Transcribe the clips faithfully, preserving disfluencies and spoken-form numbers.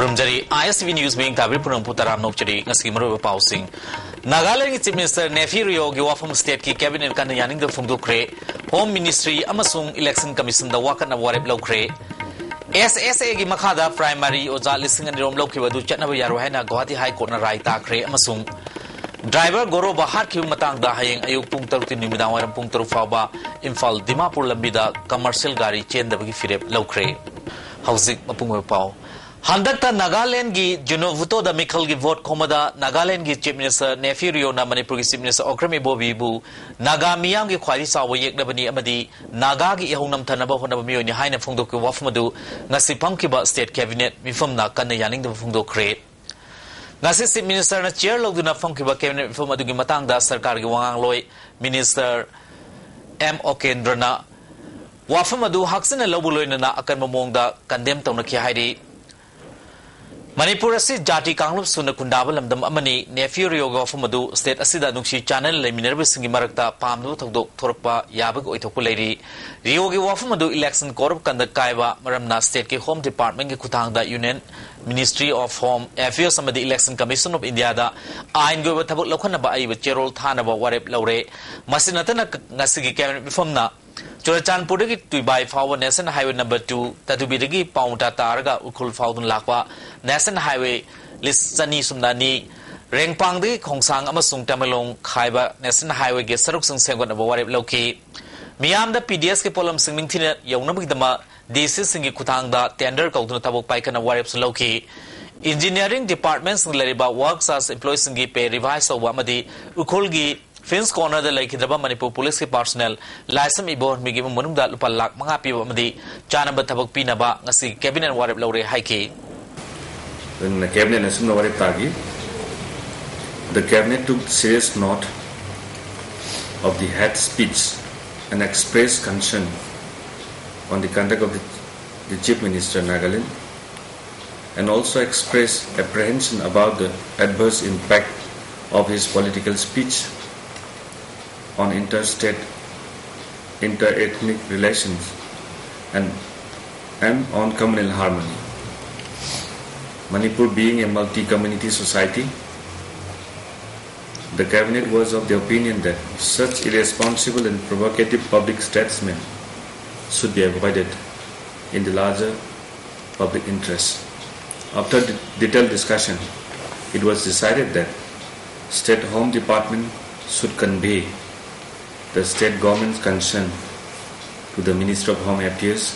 ꯈꯨꯔꯨꯝꯖꯔꯤ꯫ ISTV News ꯃꯤꯠꯌꯦꯡ ꯇꯥꯕꯤꯔꯤꯕ ꯄꯨꯝꯅꯃꯛꯄꯨ ꯇꯔꯥꯝꯅ ꯑꯣꯛꯆꯔꯤ꯫ ꯉꯁꯤꯒꯤ ꯃꯔꯨꯑꯣꯏꯕ ꯄꯥꯎꯁꯤꯡ꯫ ꯅꯥꯒꯥꯂꯦꯟꯒꯤ Chief Minister Neiphiu Rio ꯒꯤ ꯋꯥꯐꯝ state ꯀꯤ cabinet ꯀꯟꯅ ꯌꯥꯅꯤꯡꯗꯕ ꯐꯣꯡꯗꯣꯛꯈ꯭ꯔꯦ꯫ Home Ministry ꯑꯃꯁꯨꯡ Election Commission ꯗ ꯋꯥꯀꯠꯅꯕ ꯋꯥꯔꯦꯞ ꯂꯧꯈ꯭ꯔꯦ꯫ SSA ꯒꯤ ꯃꯈꯥꯗ primary ꯑꯣꯖꯥ ꯂꯤꯁꯤꯡ ꯑꯅꯤ ꯔꯣꯝ ꯂꯧꯈꯤꯕ ꯑꯗꯨ ꯆꯠꯅꯕ ꯌꯥꯔꯣꯏ ꯍꯥꯏꯅ ꯒꯨꯋꯥꯍꯥꯇꯤ High Court ꯅ ꯔꯥꯏ ꯇꯥꯈ꯭ꯔꯦ꯫ ꯑꯃꯁꯨꯡ driver ꯒꯣꯔꯣꯕꯥ ꯍꯥꯠꯈꯤꯕ ꯃꯇꯥꯡꯗ ꯍꯌꯦꯡ ꯑꯌꯨꯛ ꯄꯨꯡ ꯇꯔꯨꯛꯇꯒꯤ ꯅꯨꯃꯤꯗꯥꯡ ꯋꯥꯏꯔꯝ ꯄꯨꯡ ꯇꯔꯨꯛ ꯐꯥꯎꯕ ꯏꯝꯐꯥꯜ ꯗꯤꯃꯥꯄꯨꯔ ꯂꯝꯕꯤꯗ commercial ꯒꯥꯔꯤ ꯆꯦꯟꯗꯕꯒꯤ ꯐꯤꯔꯦꯞ ꯂꯧꯈ꯭ꯔꯦ꯫ ꯍꯧꯖꯤꯛ ꯃꯄꯨꯡ ꯑꯣꯏꯕ ꯄꯥꯎ꯫ ꯍꯟꯗꯛꯇ ꯅꯥꯒꯥꯂꯦꯟꯒꯤ ꯖꯨꯅꯣꯚꯨꯇꯣꯗ ꯃꯤꯈꯜꯒꯤ vote ꯈꯣꯝꯕꯗ ꯅꯥꯒꯥꯂꯦꯟꯒꯤ Chief Minister Neiphiu Rio ꯅ ꯃꯅꯤꯄꯨꯔꯒꯤ Chief Minister ꯑꯣꯀ꯭ꯔꯝ ꯏꯕꯣꯕꯤꯕꯨ ꯅꯥꯒꯥ ꯃꯤꯌꯥꯝꯒꯤ ꯈ꯭ꯋꯥꯏꯗꯒꯤ ꯆꯥꯎꯕ ꯌꯦꯛꯅꯕꯅꯤ ꯑꯃꯗꯤ ꯅꯥꯒꯥꯒꯤ ꯏꯍꯧ ꯅꯝꯊꯅꯕ ꯍꯣꯠꯅꯕ ꯃꯤꯑꯣꯏꯅꯤ ꯍꯥꯏꯅ ꯐꯣꯡꯗꯣꯛꯈꯤꯕ ꯋꯥꯐꯝ ꯑꯗꯨ ꯉꯁꯤ ꯐꯝꯈꯤꯕ state cabinet ꯃꯤꯐꯝꯅ ꯀꯟꯅ ꯌꯥꯅꯤꯡꯗꯕ ꯐꯣꯡꯗꯣꯛꯈ꯭ꯔꯦ꯫ ꯉꯁꯤ Chief Minister ꯅ chair ꯂꯧꯗꯨꯅ ꯐꯝꯈꯤꯕ cabinet ꯃꯤꯐꯝ ꯑꯗꯨꯒꯤ ꯃꯇꯥꯡꯗ ꯁꯔꯀꯥꯔꯒꯤ ꯋꯥꯉꯥꯡꯂꯣꯏ Minister ꯑꯦꯝ ꯑꯣꯀꯦꯟꯗ꯭ꯔꯅ ꯋꯥꯐꯝ ꯑꯗꯨ ꯍꯛꯆꯤꯟꯅ ꯂꯧꯕ ꯂꯣꯏꯅꯅ ꯑꯀꯟꯕ ꯃꯑꯣꯡꯗ condemn ꯇꯧꯅꯈꯤ ꯍꯥꯏꯔꯤ꯫ ꯃꯅꯤꯄꯨꯔ ꯑꯁꯤ ꯖꯥꯇꯤ ꯀꯥꯡꯂꯨꯞ ꯁꯨꯅ ꯈꯨꯟꯗꯥꯕ ꯂꯝꯗꯝ ꯑꯃꯅꯤ꯫ Neiphiu Rio ꯒꯤ ꯋꯥꯐꯝ ꯑꯗꯨ state ꯑꯁꯤꯗ ꯅꯨꯡꯁꯤ ꯆꯥꯟꯅꯅ ꯂꯩꯃꯤꯟꯅꯔꯤꯕꯁꯤꯡꯒꯤ ꯃꯔꯛꯇ ꯄꯥꯝꯗꯕ ꯊꯧꯗꯣꯛ ꯊꯣꯔꯛꯄ ꯌꯥꯕꯒꯤ ꯑꯣꯏꯊꯣꯛꯄ ꯂꯩꯔꯤ꯫ Rio ꯒꯤ ꯋꯥꯐꯝ ꯑꯗꯨ election corrupt conduct ꯀꯥꯏꯕ ꯃꯔꯝꯅ state ꯀꯤ Home Department ꯀꯤ ꯈꯨꯠꯊꯥꯡꯗ Union Ministry of Home Affairs ꯑꯃꯗꯤ Election Commission of India ꯗ ꯑꯥꯏꯟꯒꯤ ꯑꯣꯏꯕ ꯊꯕꯛ ꯂꯧꯈꯠꯅꯕ ꯑꯏꯕ ꯆꯦꯔꯣꯜ ꯊꯥꯅꯕ ꯋꯥꯔꯦꯞ ꯂꯧꯔꯦ꯫ ꯃꯁꯤ ꯅꯠꯇꯅ ꯉꯁꯤꯒꯤ cabinet ꯃꯤꯐꯝꯅ ꯆꯨꯔꯆꯥꯟꯄꯨꯔꯗꯒꯤ ꯇꯨꯏꯕꯥꯏ ꯐꯥꯎꯕ National Highway number two, ꯇꯥꯗꯨꯕꯤꯗꯒꯤ ꯄꯥꯎꯃꯇꯥ ꯇꯥꯔꯒ ꯎꯈ꯭ꯔꯨꯜ ꯐꯥꯎꯗꯨꯅ ꯂꯥꯛꯄ National Highway ꯂꯤꯁ ꯆꯅꯤ ꯁꯨꯞꯅ ꯑꯅꯤ, ꯔꯦꯡꯄꯥꯡꯗꯒꯤ ꯈꯣꯡꯁꯥꯡ ꯑꯃꯁꯨꯡ ꯇꯃꯦꯡꯂꯣꯡ ꯈꯥꯏꯕ National Highway ꯒꯤ ꯁꯔꯨꯛꯁꯤꯡ ꯁꯦꯝꯒꯠꯅꯕ ꯋꯥꯔꯦꯞ ꯂꯧꯈꯤ꯫ ꯃꯤꯌꯥꯝꯗ PDS ꯀꯤ ꯄꯣꯠꯂꯝꯁꯤꯡ ꯅꯤꯡꯊꯤꯅ ꯌꯧꯅꯕꯒꯤꯗꯃꯛ DC ꯁꯤꯡꯒꯤ ꯈꯨꯠꯊꯥꯡꯗ tender ꯀꯧꯗꯨꯅ ꯊꯕꯛ ꯄꯥꯏꯈꯠꯅꯕ ꯋꯥꯔꯦꯞꯁꯨ ꯂꯧꯈꯤ꯫ Engineering department ꯁꯤꯡꯗ ꯂꯩꯔꯤꯕ work charge employee ꯁꯤꯡꯒꯤ pay revise ꯇꯧꯕ ꯑꯃꯗꯤ ꯎꯈ꯭ꯔꯨꯜꯒꯤ Prince Corner ꯗ ꯂꯩꯈꯤꯗ꯭ꯔꯕ ꯃꯅꯤꯄꯨꯔ ꯄꯨꯂꯤꯁꯀꯤ personnel ꯂꯥꯏꯁ꯭ꯔꯝ ꯏꯕꯣꯍꯟꯃꯤꯒꯤ ꯏꯃꯨꯡ ꯃꯅꯨꯡꯗ ꯂꯨꯄꯥ ꯂꯥꯈ ꯃꯉꯥ ꯄꯤꯕ ꯑꯃꯗꯤ ꯆꯥꯅꯕ ꯊꯕꯛ ꯄꯤꯅꯕ ꯉꯁꯤ cabinet ꯋꯥꯔꯦꯞ ꯂꯧꯔꯦ ꯍꯥꯏꯈꯤ꯫ ꯑꯗꯨꯅ cabinet ꯅ ꯑꯁꯨꯝꯅ ꯋꯥꯔꯦꯞ ꯇꯥꯈꯤ꯫ The cabinet took serious note of the hate speech and expressed concern on the conduct of the, the Chief Minister Nagaland and also expressed apprehension about the adverse impact of his political speech on interstate, inter-ethnic relations and, and on communal harmony. Manipur being a multi-community society, the cabinet was of the opinion that such irresponsible and provocative public statement should be avoided in the larger public interest. After de- detailed discussion, it was decided that State Home Department should convey the state government's concern to the Ministry of Home Affairs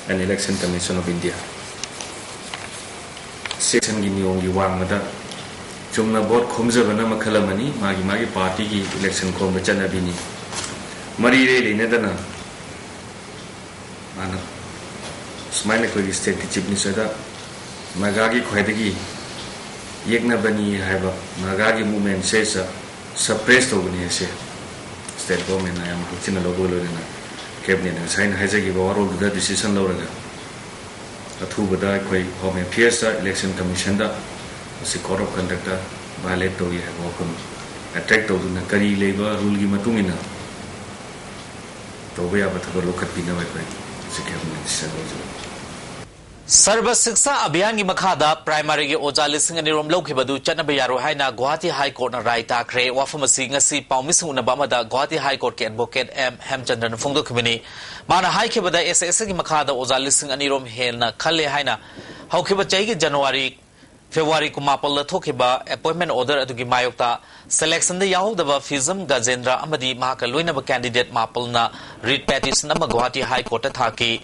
and Election Commission of India. State ꯒꯤ ꯅꯤꯌꯣꯝꯒꯤ ꯋꯥꯡꯃꯗ ꯆꯨꯝꯅ vote ꯈꯣꯝꯖꯕꯅ ꯃꯈꯜ ꯑꯃꯅꯤ, ꯃꯥꯒꯤ ꯃꯥꯒꯤ ꯄꯥꯔꯇꯤꯒꯤ election ꯈꯣꯝꯕ ꯆꯠꯅꯕꯤꯅꯤ꯫ ꯃꯔꯤ ꯏꯔꯩ ꯂꯩꯅꯗꯅ ꯃꯥꯅ ꯁꯨꯃꯥꯏꯅ ꯑꯩꯈꯣꯏꯒꯤ ꯁ꯭ꯇꯦꯠꯀꯤ ꯆꯤꯐ ꯃꯤꯅꯤꯁꯇꯔꯗ ꯅꯥꯒꯥꯒꯤ ꯈ꯭ꯋꯥꯏꯗꯒꯤ ꯌꯦꯛꯅꯕꯅꯤ ꯍꯥꯏꯕ ꯅꯥꯒꯥꯒꯤ ꯃꯨꯞꯃꯦꯟꯁꯦ ꯁꯄ꯭ꯔꯦꯁ ꯇꯧꯕꯅꯤ ꯍꯥꯏꯁꯦ ꯁ꯭ꯇꯦꯠ ꯒꯣꯔꯃꯦꯟꯅ ꯌꯥꯝ ꯍꯛꯆꯤꯟꯅ ꯂꯧꯕ ꯂꯣꯏꯅꯅ ꯀꯦꯕꯤꯅꯦꯠꯅ ꯉꯁꯥꯏ ꯑꯩꯅ ꯍꯥꯏꯖꯈꯤꯕ ꯋꯥꯔꯣꯜꯗꯨꯗ ꯗꯤꯁꯤꯁꯟ ꯂꯧꯔꯒ ꯑꯊꯨꯕꯗ ꯑꯩꯈꯣꯏ ꯍꯣꯝ ꯑꯦꯐꯤꯌꯔꯁꯇ ꯏꯂꯦꯛꯁꯟ ꯀꯃꯤꯁꯟꯗ ꯃꯁꯤ ꯀꯣꯗ ꯑꯣꯐ ꯀꯟꯗꯛꯇ ꯚꯥꯏꯑꯣꯂꯦꯠ ꯇꯧꯏ ꯍꯥꯏꯕ ꯋꯥꯐꯝ ꯑꯦꯇꯦꯛ ꯇꯧꯗꯨꯅ ꯀꯔꯤ ꯂꯩꯕ ꯔꯨꯜꯒꯤ ꯃꯇꯨꯡ ꯏꯟꯅ ꯇꯧꯕ ꯌꯥꯕ ꯊꯕꯛ ꯂꯧꯈꯠꯄꯤꯅꯕ ꯑꯩꯈꯣꯏ ꯁꯤꯛꯀꯤꯝ ꯃꯤꯅꯤꯁꯇꯔ ꯑꯣꯏꯖꯕ꯫ ꯁꯔꯕ ꯁꯤꯛꯁꯥ ꯑꯚꯤꯌꯥꯟꯒꯤ ꯃꯈꯥꯗ ꯄ꯭ꯔꯥꯏꯃꯥꯔꯤꯒꯤ ꯑꯣꯖꯥ ꯂꯤꯁꯤꯡ ꯑꯅꯤ ꯔꯣꯝ ꯂꯧꯈꯤꯕꯗꯨ ꯆꯠꯅꯕ ꯌꯥꯔꯣꯏ ꯍꯥꯏꯅ ꯒꯨꯋꯥꯍꯥꯇꯤ ꯍꯥꯏ ꯀꯣꯔꯠꯅ ꯔꯥꯏ ꯇꯥꯈ꯭ꯔꯦ꯫ ꯋꯥꯐꯝ ꯑꯁꯤ ꯉꯁꯤ ꯄꯥꯎꯃꯤꯁꯤꯡ ꯎꯅꯕ ꯑꯃꯗ ꯒꯨꯋꯥꯍꯥꯇꯤ ꯍꯥꯏ ꯀꯣꯔꯠꯀꯤ ꯑꯦꯗꯚꯣꯀꯦꯠ ꯑꯦꯝ ꯍꯦꯝꯆꯟꯗ꯭ꯔꯅ ꯐꯣꯡꯗꯣꯛꯈꯤꯕꯅꯤ꯫ ꯃꯥꯅ ꯍꯥꯏꯈꯤꯕꯗ, ꯑꯦꯁ ꯑꯦꯁ ꯁꯤꯒꯤ ꯃꯈꯥꯗ ꯑꯣꯖꯥ ꯂꯤꯁꯤꯡ ꯑꯅꯤ ꯔꯣꯝ ꯍꯦꯟꯅ ꯈꯜꯂꯦ ꯍꯥꯏꯅ ꯍꯧꯈꯤꯕ ꯆꯍꯤꯒꯤ ꯖꯅꯋꯥꯔꯤ, ꯐꯦꯕ꯭ꯔꯨꯋꯥꯔꯤ ꯀꯨꯟꯃꯥꯄꯜꯗ ꯊꯣꯛꯈꯤꯕ ꯑꯦꯄꯣꯏꯟꯃꯦꯟ ꯑꯣꯔꯗꯔ ꯑꯗꯨꯒꯤ ꯃꯥꯌꯣꯛꯇ ꯁꯦꯂꯦꯛꯁꯟꯗ ꯌꯥꯎꯍꯧꯗꯕ ꯐꯤꯖꯝ ꯒꯖꯦꯟꯗ꯭ꯔ ꯑꯃꯗꯤ ꯃꯍꯥꯛꯀ ꯂꯣꯏꯅꯕ ꯀꯦꯟꯗꯤꯗꯦꯠ ꯃꯥꯄꯜꯅ ꯔꯤꯠ ꯄꯦꯇꯤꯁꯟ ꯑꯃ ꯒꯨꯋꯥꯍꯥꯇꯤ ꯍꯥꯏ ꯀꯣꯔꯠꯇ ꯊꯥꯈꯤ꯫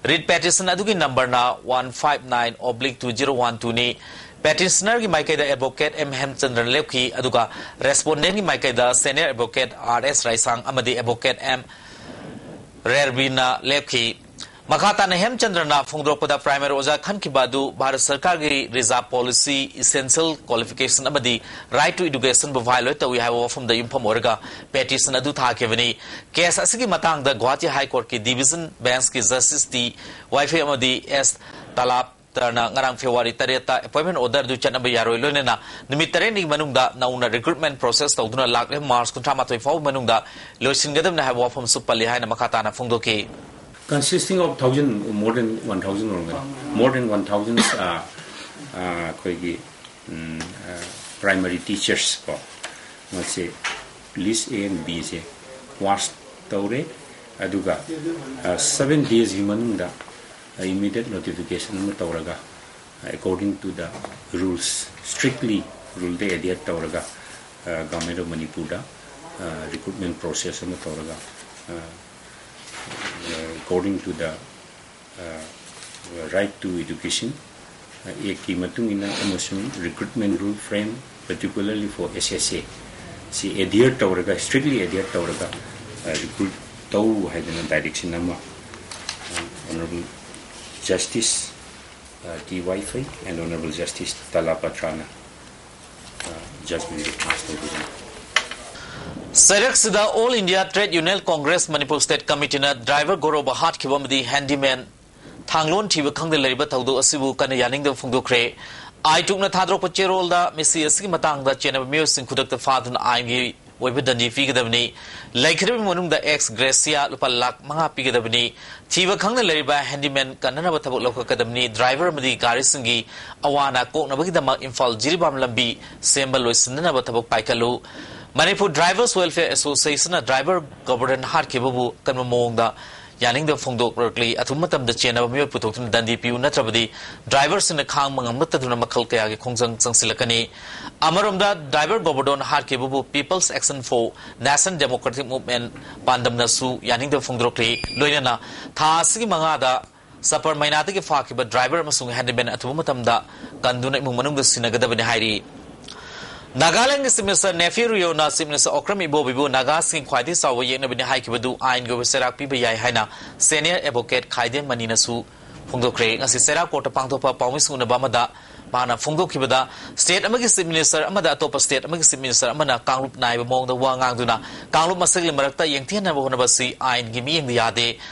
ꯔꯤꯠ ꯄꯦꯇꯤꯁꯟ ꯑꯗꯨꯒꯤ ꯅꯝꯕꯔꯅ one five nine oblique two zero one ꯇꯨꯅꯤ꯫ ꯄꯦꯇꯤꯁꯅꯔꯒꯤ ꯃꯥꯏꯀꯩꯗ ꯑꯦꯗꯚꯣꯀꯦꯠ ꯑꯦꯝ ꯍꯦꯝꯆꯟꯗ꯭ꯔꯅ ꯂꯦꯞꯈꯤ, ꯑꯗꯨꯒ ꯔꯦꯁꯄꯣꯟꯗꯦꯟꯒꯤ ꯃꯥꯏꯀꯩꯗ ꯁꯦꯅꯤꯌꯔ ꯑꯦꯗꯚꯣꯀꯦꯠ ꯑꯥꯔ ꯑꯦꯁ ꯔꯥꯏꯁꯥꯡ ꯑꯃꯗꯤ ꯑꯦꯗꯚꯣꯀꯦꯠ ꯑꯦꯝ ꯔꯦꯔꯕꯤꯅ ꯂꯦꯞꯈꯤ꯫ ꯃꯈꯥ ꯇꯥꯅ ꯍꯦꯝꯆꯟꯗ꯭ꯔꯅ ꯐꯣꯡꯗꯣꯔꯛꯄꯗ, ꯄ꯭ꯔꯥꯏꯃꯥꯔꯤ ꯑꯣꯖꯥ ꯈꯟꯈꯤꯕ ꯑꯗꯨ ꯚꯥꯔꯠ ꯁꯔꯀꯥꯔꯒꯤ ꯔꯤꯖꯥꯔꯚ ꯄꯣꯂꯤꯁꯤ, ꯏꯁꯦꯟꯁꯤꯌꯦꯜ ꯀ꯭ꯋꯥꯂꯤꯐꯤꯀꯦꯁꯟ ꯑꯃꯗꯤ ꯔꯥꯏꯠ ꯇꯨ ꯏꯗꯨꯀꯦꯁꯟꯕꯨ ꯚꯥꯏꯑꯣꯂꯦꯠ ꯇꯧꯏ ꯍꯥꯏꯕ ꯋꯥꯐꯝꯗ ꯌꯨꯝꯐꯝ ꯑꯣꯏꯔꯒ ꯄꯦꯇꯤꯁꯟ ꯑꯗꯨ ꯊꯥꯈꯤꯕꯅꯤ꯫ ꯀꯦꯁ ꯑꯁꯤꯒꯤ ꯃꯇꯥꯡꯗ ꯒꯨꯋꯥꯍꯥꯇꯤ ꯍꯥꯏ ꯀꯣꯔꯠꯀꯤ ꯗꯤꯚꯤꯖꯟ ꯕꯦꯟꯁꯀꯤ ꯖꯁꯇꯤꯁ ꯇꯤ ꯋꯥꯏꯐꯩ ꯑꯃꯗꯤ ꯑꯦꯁ ꯇꯂꯥꯞ ꯇꯔꯅ ꯉꯔꯥꯡ ꯐꯦꯕ꯭ꯔꯨꯋꯥꯔꯤ ꯇꯔꯦꯠꯇ ꯑꯦꯄꯣꯏꯟꯃꯦꯟ ꯑꯣꯔꯗꯔ ꯑꯗꯨ ꯆꯠꯅꯕ ꯌꯥꯔꯣꯏ, ꯂꯣꯏꯅꯅ ꯅꯨꯃꯤꯠ ꯇꯔꯦꯠꯅꯤꯒꯤ ꯃꯅꯨꯡꯗ ꯅꯧꯅ ꯔꯤꯀ꯭ꯔꯨꯠꯃꯦꯟ ꯄ꯭ꯔꯣꯁꯦꯁ ꯇꯧꯗꯨꯅ ꯂꯥꯛꯂꯤꯕ ꯃꯥꯔꯆ ꯀꯨꯟꯊ꯭ꯔꯥ ꯃꯥꯊꯣꯏ ꯐꯥꯎꯕ ꯃꯅꯨꯡꯗ ꯂꯣꯏꯁꯤꯟꯒꯗꯕꯅꯤ ꯍꯥꯏꯕ ꯋꯥꯐꯝꯁꯨ ꯄꯜꯂꯤ ꯍꯥꯏꯅ ꯃꯈꯥ ꯇꯥꯅ ꯐꯣꯡꯗꯣꯛꯈꯤ꯫ Consisting of thousand, more than one thousand ꯑꯣꯏꯔꯝꯒꯅꯤ, more than one thousand, uh, ꯑꯩꯈꯣꯏꯒꯤ ꯄ꯭ꯔꯥꯏꯃꯔꯤ ꯇꯤꯆꯔꯁ ꯀꯣ, ꯃꯁꯤ ꯂꯤꯁ ꯑꯦ ꯑꯦꯟ ꯕꯤꯁꯦ ꯄꯥꯁ ꯇꯧꯔꯦ꯫ ꯑꯗꯨꯒ ꯁꯕꯦꯟ ꯗꯦꯖꯀꯤ ꯃꯅꯨꯡꯗ ꯏꯃꯤꯗꯤꯌꯦꯠ ꯅꯣꯇꯤꯐꯤꯀꯦꯁꯟ ꯑꯃ ꯇꯧꯔꯒ, according to the rules, strictly ꯔꯨꯜꯗ ꯑꯦꯗꯤꯌꯔ ꯇꯧꯔꯒ, ꯒꯚꯔꯟꯃꯦꯟꯠ ꯑꯣꯐ ꯃꯅꯤꯄꯨꯔꯗ ꯔꯤꯀ꯭ꯔꯨꯠꯃꯦꯟꯠ ꯄ꯭ꯔꯣꯁꯦꯁ ꯑꯃ ꯇꯧꯔꯒ, according to the right to education ꯑꯦꯛꯀꯤ ꯃꯇꯨꯡ ꯏꯟꯅ ꯑꯃꯁꯨꯡ recruitment rule frame, particularly for S S A, ꯁꯤ ꯑꯦꯗꯤꯌꯔ ꯇꯧꯔꯒ, ꯁ꯭ꯇ꯭ꯔꯤꯛꯂꯤ ꯑꯦꯗꯤꯌꯔ ꯇꯧꯔꯒ ꯔꯤꯀ꯭ꯔꯨꯠ ꯇꯧ ꯍꯥꯏꯗꯅ ꯗꯥꯏꯔꯦꯛꯁꯟ ꯑꯃ Honourable Justice T Y Fay and Honourable Justice Tala Patraꯅ ꯖꯖꯃꯦꯟꯠꯇꯨ ꯄꯥꯁ ꯇꯧꯈꯤꯕꯅꯤ꯫ ꯆꯩꯔꯛꯁꯤꯗ All India Trade Union Congress Manipur State Committeeꯅ ꯗ꯭ꯔꯥꯏꯚꯔ ꯒꯧꯔꯕ ꯍꯥꯠꯈꯤꯕ ꯑꯃꯗꯤ ꯍꯦꯟꯗꯤꯃꯦꯟ ꯊꯥꯡꯂꯣꯟ ꯊꯤꯕ ꯈꯪꯗ ꯂꯩꯔꯤꯕ ꯊꯧꯗꯣꯛ ꯑꯁꯤꯕꯨ ꯀꯟꯅ ꯌꯥꯅꯤꯡꯗꯕ ꯐꯣꯡꯗꯣꯛꯈ꯭ꯔꯦ꯫ ꯑꯥꯏꯇꯨꯛꯅ ꯊꯥꯗꯣꯔꯛꯄ ꯆꯦꯔꯣꯜꯗ ꯃꯤꯁꯤ ꯑꯁꯤꯒꯤ ꯃꯇꯥꯡꯗ ꯆꯦꯟꯅꯕ ꯃꯤꯑꯣꯏꯁꯤꯡ ꯈꯨꯗꯛꯇ ꯐꯥꯗꯨꯅ ꯑꯥꯏꯟꯒꯤ ꯑꯣꯏꯕ ꯗꯟꯗꯤ ꯄꯤꯒꯗꯕꯅꯤ꯫ ꯂꯩꯈꯤꯗꯕꯒꯤ ꯃꯅꯨꯡꯗ ex gratia ꯂꯨꯄꯥ ꯂꯥꯈ ꯃꯉꯥ ꯄꯤꯒꯗꯕꯅꯤ꯫ ꯊꯤꯕ ꯈꯪꯗ ꯂꯩꯔꯤꯕ ꯍꯦꯟꯗꯤꯃꯦꯟ ꯀꯟꯅꯅꯕ ꯊꯕꯛ ꯂꯧꯈꯠꯀꯗꯕꯅꯤ꯫ ꯗ꯭ꯔꯥꯏꯚꯔ ꯑꯃꯗꯤ ꯒꯥꯔꯤꯁꯤꯡꯒꯤ ꯑꯋꯥ ꯑꯅꯥ ꯀꯣꯛꯅꯕꯒꯤꯗꯃꯛ ꯏꯝꯐꯥꯜ ꯖꯤꯔꯤꯕꯥꯝ ꯂꯝꯕꯤ ꯁꯦꯝꯕ ꯂꯣꯏꯁꯤꯟꯅꯅꯕ ꯊꯕꯛ ꯄꯥꯏꯈꯠꯂꯨ꯫ ꯃꯅꯤꯄꯨꯔ ꯗ꯭ꯔꯥꯏꯚꯔꯁ ꯋꯦꯜꯐꯤꯌꯔ ꯑꯦꯁꯣꯁꯤꯌꯦꯁꯟꯅ ꯗ꯭ꯔꯥꯏꯚꯔ ꯒꯣꯕꯔꯙꯟ ꯍꯥꯠꯈꯤꯕꯕꯨ ꯑꯀꯟꯕ ꯃꯑꯣꯡꯗ ꯌꯥꯅꯤꯡꯗꯕ ꯐꯣꯡꯗꯣꯛꯂꯛꯂꯤ꯫ ꯑꯊꯨꯕ ꯃꯇꯝꯗ ꯆꯦꯟꯅꯕ ꯃꯤꯑꯣꯏ ꯄꯨꯊꯣꯛꯇꯨꯅ ꯗꯟꯗꯤ ꯄꯤꯌꯨ, ꯅꯠꯇ꯭ꯔꯕꯗꯤ ꯗ꯭ꯔꯥꯏꯚꯔꯁꯤꯡꯅ ꯈꯥꯡꯕ ꯉꯝꯂꯛꯇꯗꯨꯅ ꯃꯈꯜ ꯀꯌꯥꯒꯤ ꯈꯣꯡꯖꯪ ꯆꯪꯁꯤꯜꯂꯛꯀꯅꯤ꯫ ꯑꯃꯔꯣꯝꯗ ꯗ꯭ꯔꯥꯏꯚꯔ ꯒꯣꯕꯔꯙꯟ ꯍꯥꯠꯈꯤꯕꯕꯨ People's Action for National Democratic Movement ꯄꯥꯟꯗꯝꯅꯁꯨ ꯌꯥꯅꯤꯡꯗꯕ ꯐꯣꯡꯗꯣꯔꯛꯂꯤ꯫ ꯂꯣꯏꯅꯅ ꯊꯥ ꯑꯁꯤꯒꯤ ꯃꯉꯥꯗ ꯁꯄꯔ ꯃꯩꯅꯥꯗꯒꯤ ꯐꯥꯈꯤꯕ ꯗ꯭ꯔꯥꯏꯚꯔ ꯑꯃꯁꯨꯡ ꯍꯦꯟꯗꯤꯃꯦꯟ ꯑꯊꯨꯕ ꯃꯇꯝꯗ ꯀꯟꯗꯨꯅ ꯏꯃꯨꯡ ꯃꯅꯨꯡꯗ ꯁꯤꯟꯅꯒꯗꯕꯅꯤ ꯍꯥꯏꯔꯤ꯫ ꯅꯥꯒꯥꯂꯦꯟꯒꯤ chief minister Neiphiu Rio chief minister Okram ꯏꯕꯣꯕꯤꯕꯨ ꯅꯥꯒꯥꯁꯤꯡꯒꯤ ꯈ꯭ꯋꯥꯏꯗꯒꯤ ꯆꯥꯎꯕ ꯌꯦꯛꯅꯕꯅꯤ ꯍꯥꯏꯈꯤꯕꯗꯨ ꯑꯥꯏꯟꯒꯤ ꯑꯣꯏꯕ ꯆꯩꯔꯥꯛ ꯄꯤꯕ ꯌꯥꯏ ꯍꯥꯏꯅ ꯁꯦꯅꯤꯌꯔ ꯑꯦꯗꯚꯣꯀꯦꯠ ꯈꯥꯏꯗꯦꯟ ꯃꯅꯤꯅꯁꯨ ꯐꯣꯡꯗꯣꯛꯈ꯭ꯔꯦ꯫ ꯉꯁꯤ ꯆꯩꯔꯥꯛ ꯀꯣꯔꯠꯇ ꯄꯥꯡꯊꯣꯛꯄ ꯄꯥꯎꯃꯤꯁꯤꯡ ꯎꯅꯕ ꯑꯃꯗ ꯃꯥꯅ ꯐꯣꯡꯗꯣꯛꯈꯤꯕꯗ, ꯁ꯭ꯇꯦꯠ ꯑꯃꯒꯤ ꯆꯤꯐ ꯃꯤꯅꯤꯁꯇꯔ ꯑꯃꯗ ꯑꯇꯣꯞꯄ ꯁ꯭ꯇꯦꯠ ꯑꯃꯒꯤ ꯆꯤꯐ ꯃꯤꯅꯤꯁꯇꯔ ꯑꯃꯅ ꯀꯥꯡꯂꯨꯞ ꯅꯥꯏꯕ ꯃꯑꯣꯡꯗ ꯋꯥ ꯉꯥꯡꯗꯨꯅ ꯀꯥꯡꯂꯨꯞ ꯃꯁꯦꯜꯒꯤ ꯃꯔꯛꯇ ꯌꯦꯡꯊꯤꯍꯟꯅꯕ ꯍꯣꯠꯅꯕ ꯑꯁꯤ ꯑꯥꯏꯟꯒꯤ ꯃꯤꯠꯌꯦꯡꯗ ꯌꯥꯗꯦ꯫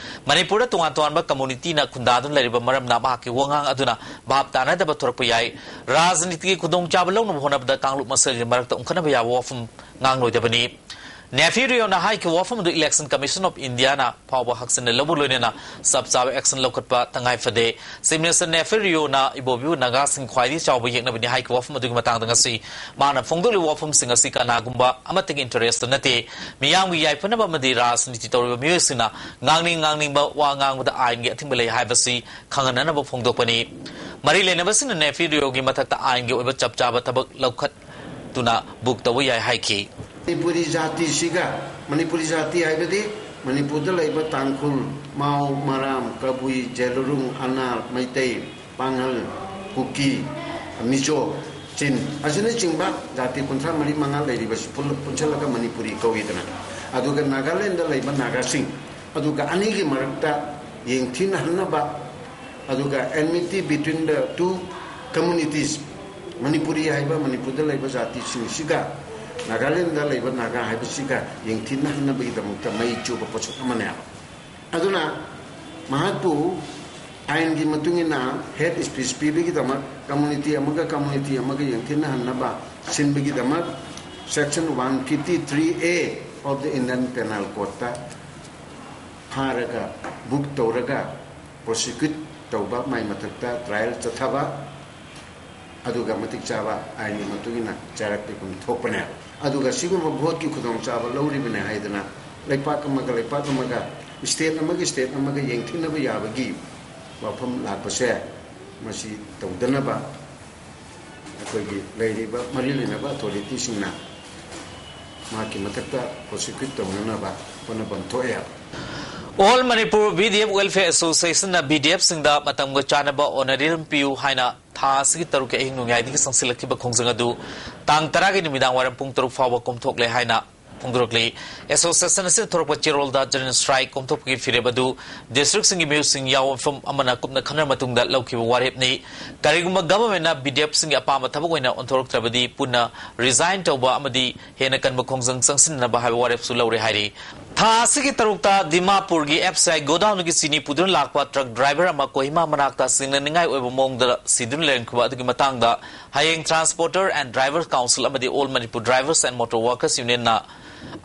ꯃꯅꯤꯄꯨꯔꯗ ꯇꯣꯉꯥꯟ ꯇꯣꯉꯥꯟꯕ ꯀꯝꯃꯨꯅꯤꯇꯤꯅ ꯈꯨꯟꯗꯥꯗꯨꯅ ꯂꯩꯔꯤꯕ ꯃꯔꯝꯅ ꯃꯍꯥꯛꯀꯤ ꯋꯥꯉꯥꯡ ꯑꯗꯨꯅ ꯚꯥꯞ ꯇꯥꯅꯗꯕ ꯊꯣꯔꯛꯄ ꯌꯥꯏ꯫ ꯔꯥꯖꯅꯤꯇꯤꯒꯤ ꯈꯨꯗꯣꯡꯆꯥꯕ ꯂꯧꯅꯕ ꯍꯣꯠꯅꯕꯗ ꯀꯥꯡꯂꯨꯞ ꯃꯁꯦꯜꯒꯤ ꯃꯔꯛꯇ ꯎꯪꯈꯠꯅꯕ ꯌꯥꯕ ꯋꯥꯐꯝ ꯉꯥꯡꯂꯣꯏꯗꯕꯅꯤ꯫ ꯅꯦꯐꯤ ꯔꯤꯑꯣꯅ ꯍꯥꯏꯈꯤꯕ ꯋꯥꯐꯝ ꯑꯗꯨ Election Commission of Indiaꯅ ꯐꯥꯎꯕ ꯍꯛꯆꯤꯟꯅ ꯂꯧꯕ ꯂꯣꯏꯅꯅ ꯆꯞ ꯆꯥꯕ action ꯂꯧꯈꯠꯄ ꯇꯉꯥꯏ ꯐꯗꯦ꯫ Chief Minister ꯅꯦꯐꯤ ꯔꯤꯑꯣꯅ ꯏꯕꯣꯕꯤꯕꯨ ꯅꯥꯒꯥꯁꯤꯡ ꯈ꯭ꯋꯥꯏꯗꯒꯤ ꯆꯥꯎꯕ ꯌꯦꯛꯅꯕꯅꯤ ꯍꯥꯏꯈꯤꯕ ꯋꯥꯐꯝ ꯑꯗꯨꯒꯤ ꯃꯇꯥꯡꯗ ꯉꯁꯤ ꯃꯥꯅ ꯐꯣꯡꯗꯣꯛꯂꯤꯕ ꯋꯥꯐꯝꯁꯤꯡ ꯑꯁꯤ ꯀꯅꯥꯒꯨꯝꯕ ꯑꯃꯠꯇꯒꯤ interest ꯅꯠꯇꯦ꯫ ꯃꯤꯌꯥꯝꯒꯤ ꯌꯥꯏꯐꯅꯕ ꯑꯃꯗꯤ ꯔꯥꯖꯅꯤꯇꯤ ꯇꯧꯔꯤꯕ ꯃꯤꯑꯣꯏꯁꯤꯡꯅ ꯉꯥꯡꯅꯤꯡ ꯉꯥꯡꯅꯤꯡꯕ ꯋꯥ ꯉꯥꯡꯕꯗ ꯑꯥꯏꯟꯒꯤ ꯑꯊꯤꯡꯕ ꯂꯩ ꯍꯥꯏꯕꯁꯤ ꯈꯪꯍꯟꯅꯅꯕ ꯐꯣꯡꯗꯣꯛꯄꯅꯤ꯫ ꯃꯔꯤ ꯂꯩꯅꯕꯁꯤꯡꯅ ꯅꯦꯐꯤ ꯔꯤꯑꯣꯒꯤ ꯃꯊꯛꯇ ꯑꯥꯏꯟꯒꯤ ꯑꯣꯏꯕ ꯆꯞ ꯆꯥꯕ ꯊꯕꯛ ꯂꯧꯈꯠꯇꯨꯅ book ꯇꯧꯕ ꯌꯥꯏ ꯍꯥꯏꯈꯤ꯫ ꯃꯅꯤꯄꯨꯔꯤ ꯖꯥꯇꯤꯁꯤꯒ, ꯃꯅꯤꯄꯨꯔꯤ ꯖꯥꯇꯤ ꯍꯥꯏꯕꯗꯤ ꯃꯅꯤꯄꯨꯔꯗ ꯂꯩꯕ ꯇꯥꯡꯈꯨꯜ, ꯃꯥꯎ, ꯃꯔꯥꯝ, ꯀꯕꯨꯏ, ꯖꯦꯂꯨꯔꯨꯡ, ꯑꯅꯥꯜ, ꯃꯩꯇꯩ, ꯄꯥꯡꯍꯜ, ꯀꯨꯀꯤ, ꯃꯤꯖꯣ, ꯆꯤꯟ ꯑꯁꯤꯅꯆꯤꯡꯕ ꯖꯥꯇꯤ ꯀꯨꯟꯊ꯭ꯔꯥ ꯃꯔꯤ ꯃꯉꯥ ꯂꯩꯔꯤꯕꯁꯤ ꯄꯨꯜꯂ-, ꯄꯨꯟꯁꯤꯜꯂꯒ ꯃꯅꯤꯄꯨꯔꯤ ꯀꯧꯏꯗꯅ꯫ ꯑꯗꯨꯒ ꯅꯥꯒꯥꯂꯦꯟꯗ ꯂꯩꯕ ꯅꯥꯒꯥꯁꯤꯡ, ꯑꯗꯨꯒ ꯑꯅꯤꯒꯤ ꯃꯔꯛꯇ ꯌꯦꯡꯊꯤꯅꯍꯟꯅꯕ, ꯑꯗꯨꯒ enmity between the two communities, Manipuri ꯍꯥꯏꯕ ꯃꯅꯤꯄꯨꯔꯗ ꯂꯩꯕ ꯖꯥꯇꯤꯁꯤꯡꯁꯤꯒ ꯅꯥꯒꯥꯂꯦꯟꯗ ꯂꯩꯕ ꯅꯥꯒꯥ ꯍꯥꯏꯕꯁꯤꯒ ꯌꯦꯡꯊꯤꯅꯍꯟꯅꯕꯒꯤꯗꯃꯛꯇ ꯃꯩ ꯆꯨꯕ ꯄꯣꯠꯁꯛ ꯑꯃꯅꯦꯕ꯫ ꯑꯗꯨꯅ ꯃꯍꯥꯛꯄꯨ ꯑꯥꯏꯟꯒꯤ ꯃꯇꯨꯡ ꯏꯟꯅ hate speech ꯄꯤꯕꯒꯤꯗꯃꯛ, community ꯑꯃꯒ community ꯑꯃꯒ ꯌꯦꯡꯊꯤꯅꯍꯟꯅꯕ ꯁꯤꯟꯕꯒꯤꯗꯃꯛ section one fifty three A of the Indian Penal Codeꯇ ꯐꯥꯔꯒ, book ꯇꯧꯔꯒ, prosecute ꯇꯧꯕ, ꯃꯥꯏ ꯃꯊꯛꯇ trial ꯆꯠꯊꯕ, ꯑꯗꯨꯒ ꯃꯇꯤꯛ ꯆꯥꯕ ꯑꯥꯏꯟꯒꯤ ꯃꯇꯨꯡ ꯏꯟꯅ ꯆꯩꯔꯥꯛ ꯄꯤꯐꯝ ꯊꯣꯛꯄꯅꯦ꯫ ꯑꯗꯨꯒ ꯁꯤꯒꯨꯝꯕ voteꯀꯤ ꯈꯨꯗꯣꯡꯆꯥꯕ ꯂꯧꯔꯤꯕꯅꯦ ꯍꯥꯏꯗꯅ ꯂꯩꯄꯥꯛ ꯑꯃꯒ ꯂꯩꯄꯥꯛ ꯑꯃꯒ, state ꯑꯃꯒ state ꯑꯃꯒ ꯌꯦꯡꯊꯤꯅꯕ ꯌꯥꯕꯒꯤ ꯋꯥꯐꯝ ꯂꯥꯛꯄꯁꯦ, ꯃꯁꯤ ꯇꯧꯗꯅꯕ ꯑꯩꯈꯣꯏꯒꯤ ꯂꯩꯔꯤꯕ ꯃꯔꯤ ꯂꯩꯅꯕ authorityꯁꯤꯡꯅ ꯃꯍꯥꯛꯀꯤ ꯃꯊꯛꯇ prosecute ꯇꯧꯅꯅꯕ ꯍꯣꯠꯅꯐꯝ ꯊꯣꯛꯑꯦ꯫ All Manipur B D F Welfare Associationꯅ B D Fꯁꯤꯡꯗ ꯃꯇꯝꯒ ꯆꯥꯟꯅꯕ honorarium ꯄꯤꯌꯨ ꯍꯥꯏꯅ ꯊꯥ ꯑꯁꯤꯒꯤ ꯇꯔꯨꯛꯀꯤ ꯑꯍꯤꯡ ꯅꯣꯡꯌꯥꯏꯗꯒꯤ ꯆꯪꯁꯤꯜꯂꯛꯈꯤꯕ ꯈꯣꯡꯖꯪ ꯑꯗꯨ ꯇꯥꯡ ꯇꯔꯥꯒꯤ ꯅꯨꯃꯤꯗꯥꯡ ꯋꯥꯏꯔꯝ ꯄꯨꯡ ꯇꯔꯨꯛ ꯐꯥꯎꯕ ꯀꯣꯝꯊꯣꯛꯂꯦ ꯍꯥꯏꯅ ꯐꯣꯡꯗꯣꯔꯛꯂꯤ꯫ Association ꯑꯁꯤꯅ ꯊꯣꯔꯛꯄ ꯆꯦꯔꯣꯜꯗ general strike ꯀꯣꯝꯊꯣꯛꯄꯒꯤ ꯐꯤꯔꯦꯞ ꯑꯗꯨ districtꯁꯤꯡꯒꯤ ꯃꯤꯑꯣꯏꯁꯤꯡ ꯌꯥꯎꯕ ꯃꯐꯝ ꯑꯃꯅ ꯀꯨꯞꯅ ꯈꯟꯅꯔꯕ ꯃꯇꯨꯡꯗ ꯂꯧꯈꯤꯕ ꯋꯥꯔꯦꯞꯅꯤ꯫ ꯀꯔꯤꯒꯨꯝꯕ governmentꯅ B D Fꯁꯤꯡꯒꯤ ꯑꯄꯥꯝꯕ ꯊꯕꯛ ꯑꯣꯏꯅ ꯑꯣꯟꯊꯣꯔꯛꯇ꯭ꯔꯕꯗꯤ ꯄꯨꯟꯅ resign ꯇꯧꯕ ꯑꯃꯗꯤ ꯍꯦꯟꯅ ꯀꯟꯕ ꯈꯣꯡꯖꯪ ꯆꯪꯁꯤꯟꯅꯅꯕ ꯍꯥꯏꯕ ꯋꯥꯔꯦꯞꯁꯨ ꯂꯧꯔꯦ ꯍꯥꯏꯔꯤ꯫ ꯊꯥ ꯑꯁꯤꯒꯤ ꯇꯔꯨꯛꯇ ꯗꯤꯃꯥꯄꯨꯔꯒꯤ ꯑꯦꯐ ꯁꯤ ꯑꯥꯏ ꯒꯣꯗꯥꯎꯟꯗꯒꯤ ꯆꯤꯅꯤ ꯄꯨꯗꯨꯅ ꯂꯥꯛꯄ ꯇ꯭ꯔꯛ ꯗ꯭ꯔꯥꯏꯚꯔ ꯑꯃ ꯀꯣꯍꯤꯃꯥ ꯃꯅꯥꯛꯇ ꯁꯤꯡꯅꯅꯤꯡꯉꯥꯏ ꯑꯣꯏꯕ ꯃꯑꯣꯡꯗ ꯁꯤꯗꯨꯅ ꯂꯩꯔꯝꯈꯤꯕ ꯑꯗꯨꯒꯤ ꯃꯇꯥꯡꯗ ꯍꯌꯦꯡ ꯇ꯭ꯔꯥꯟꯁꯄꯣꯔꯇꯔ ꯑꯦꯟ ꯗ꯭ꯔꯥꯏꯚꯔ ꯀꯥꯎꯟꯁꯤꯜ ꯑꯃꯗꯤ all Manipur drivers and motor workers ꯌꯨꯅꯤꯌꯟꯅ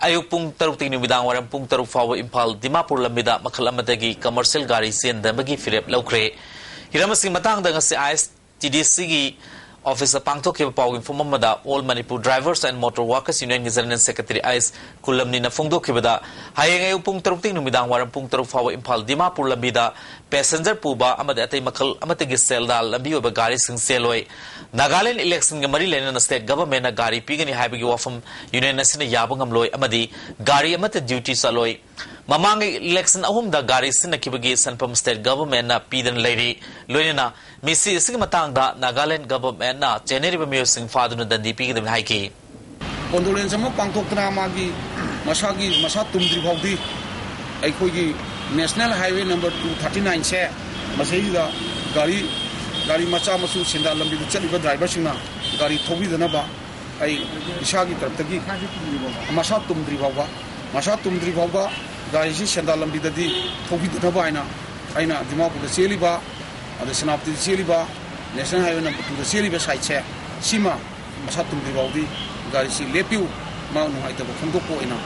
ꯑꯌꯨꯛ ꯄꯨꯡ ꯇꯔꯨꯛꯇꯒꯤ ꯅꯨꯃꯤꯗꯥꯡ ꯋꯥꯏꯔꯝ ꯄꯨꯡ ꯇꯔꯨꯛ ꯐꯥꯎꯕ ꯏꯝꯐꯥꯜ ꯗꯤꯃꯥꯄꯨꯔ ꯂꯝꯕꯤꯗ ꯃꯈꯜ ꯑꯃꯗꯒꯤ ꯀꯃꯔꯁꯤꯌꯦꯜ ꯒꯥꯔꯤ ꯆꯦꯟꯗꯅꯕꯒꯤ ꯐꯤꯔꯦꯞ ꯂꯧꯈ꯭ꯔꯦ꯫ ꯍꯤꯔꯝ ꯑꯁꯤꯒꯤ ꯃꯇꯥꯡꯗ ꯉꯁꯤ ꯑꯥꯏ ꯑꯦꯁ ꯇꯤ ꯗꯤ ꯁꯤꯒꯤ ꯑꯣꯐꯤꯁꯇ ꯄꯥꯡꯊꯣꯛꯈꯤꯕ ꯄꯥꯎꯒꯤ ꯃꯤꯐꯝ ꯑꯃꯗ all Manipur drivers and motor workers ꯌꯨꯅꯤꯌꯟꯒꯤ ꯖꯦꯅꯔꯦꯜ ꯁꯦꯀ꯭ꯔꯦꯇꯔꯤ ꯑꯥꯏ ꯑꯦꯁ ꯀꯨꯂꯝꯅꯤꯅ ꯐꯣꯡꯗꯣꯛꯈꯤꯕꯗ, ꯍꯌꯦꯡ ꯑꯌꯨꯛ ꯄꯨꯡ ꯇꯔꯨꯛꯇꯒꯤ ꯅꯨꯃꯤꯗꯥꯡ ꯋꯥꯏꯔꯝ ꯄꯨꯡ ꯇꯔꯨꯛ ꯐꯥꯎꯕ ꯏꯝꯐꯥꯜ ꯗꯤꯃꯥꯄꯨꯔ ꯂꯝꯕꯤꯗ ꯄꯦꯁꯦꯟꯖꯔ ꯄꯨꯕ ꯑꯃꯗꯤ ꯑꯇꯩ ꯃꯈꯜ ꯑꯃꯠꯇꯒꯤ ꯁꯦꯜꯗꯥ ꯂꯝꯕꯤ ꯑꯣꯏꯕ ꯒꯥꯔꯤꯁꯤꯡ ꯆꯦꯜꯂꯣꯏ꯫ ꯅꯥꯒꯥꯂꯦꯟ ꯏꯂꯦꯛꯁꯟꯒ ꯃꯔꯤ ꯂꯩꯅꯅ ꯁ꯭ꯇꯦꯠ ꯒꯚꯔꯟꯃꯦꯟꯠꯅ ꯒꯥꯔꯤ ꯄꯤꯒꯅꯤ ꯍꯥꯏꯕꯒꯤ ꯋꯥꯐꯝ ꯌꯨꯅꯤꯌꯟ ꯑꯁꯤꯅ ꯌꯥꯕ ꯉꯝꯂꯣꯏ ꯑꯃꯗꯤ ꯒꯥꯔꯤ ꯑꯃꯠꯇ ꯗ꯭ꯌꯨꯇꯤ ꯆꯠꯂꯣꯏ꯫ ꯃꯃꯥꯡꯒꯤ ꯏꯂꯦꯛꯁꯟ ꯑꯍꯨꯝꯗ ꯒꯥꯔꯤ ꯁꯤꯖꯤꯟꯅꯈꯤꯕꯒꯤ ꯁꯦꯟꯐꯝ ꯁ꯭ꯇꯦꯠ ꯒꯚꯔꯟꯃꯦꯟꯠꯅ ꯄꯤꯗꯅ ꯂꯩꯔꯤ꯫ ꯂꯣꯏꯅꯅ ꯃꯤꯁꯤ ꯑꯁꯤꯒꯤ ꯃꯇꯥꯡꯗ ꯅꯥꯒꯥꯂꯦꯟ ꯒꯚꯔꯟꯃꯦꯟꯠꯅ ꯆꯦꯟꯅꯔꯤꯕ ꯃꯤꯑꯣꯏꯁꯤꯡ ꯐꯥꯗꯨꯅ ꯗꯟꯗꯤ ꯄꯤꯒꯗꯕꯅꯤ ꯍꯥꯏꯈꯤ꯫ ꯀꯣꯟꯗꯣꯂꯦꯟꯁ ꯑꯃ ꯄꯥꯡꯊꯣꯛꯇꯅ ꯃꯥꯒꯤ ꯃꯁꯥꯒꯤ ꯃꯁꯥ ꯇꯨꯝꯗ꯭ꯔꯤ ꯐꯥꯎꯗꯤ ꯑꯩꯈꯣꯏꯒꯤ national highway number two thirty ꯅꯥꯏꯟꯁꯦ, ꯃꯁꯤꯗ ꯒꯥꯔꯤ, ꯒꯥꯔꯤ ꯃꯆꯥ ꯃꯁꯨ ꯁꯦꯟꯗꯥꯟ ꯂꯝꯕꯤꯗ ꯆꯠꯂꯤꯕ ꯗ꯭ꯔꯥꯏꯚꯔꯁꯤꯡꯅ ꯒꯥꯔꯤ ꯊꯧꯕꯤꯗꯅꯕ ꯑꯩ ꯏꯁꯥꯒꯤ ꯇꯔꯞꯇꯒꯤ ꯃꯁꯥ ꯇꯨꯝꯗ꯭ꯔꯤ ꯐꯥꯎꯕ, ꯃꯁꯥ ꯇꯨꯝꯗ꯭ꯔꯤ ꯐꯥꯎꯕ ꯒꯥꯔꯤꯁꯤ ꯁꯦꯟꯗꯥꯟ ꯂꯝꯕꯤꯗꯗꯤ ꯊꯧꯕꯤꯗꯅꯕ ꯍꯥꯏꯅ ꯑꯩꯅ ꯗꯤꯃꯥꯄꯨꯔꯗ ꯆꯦꯜꯂꯤꯕ, ꯑꯗ ꯁꯦꯅꯥꯄꯇꯤꯗ ꯆꯦꯜꯂꯤꯕ, ꯅꯦꯁꯅꯦꯜ ꯍꯥꯏꯋꯦ ꯅꯝꯕꯔ ꯇꯨꯗ ꯆꯦꯜꯂꯤꯕ ꯁꯥꯏꯠꯁꯦ, ꯁꯤꯃ ꯃꯁꯥ ꯇꯨꯝꯗ꯭ꯔꯤ ꯐꯥꯎꯗꯤ ꯒꯥꯔꯤꯁꯤ ꯂꯦꯞꯄꯤꯌꯨ, ꯃꯥ ꯅꯨꯡꯉꯥꯏꯇꯕ ꯐꯣꯡꯗꯣꯛꯄ ꯑꯣꯏꯅ꯫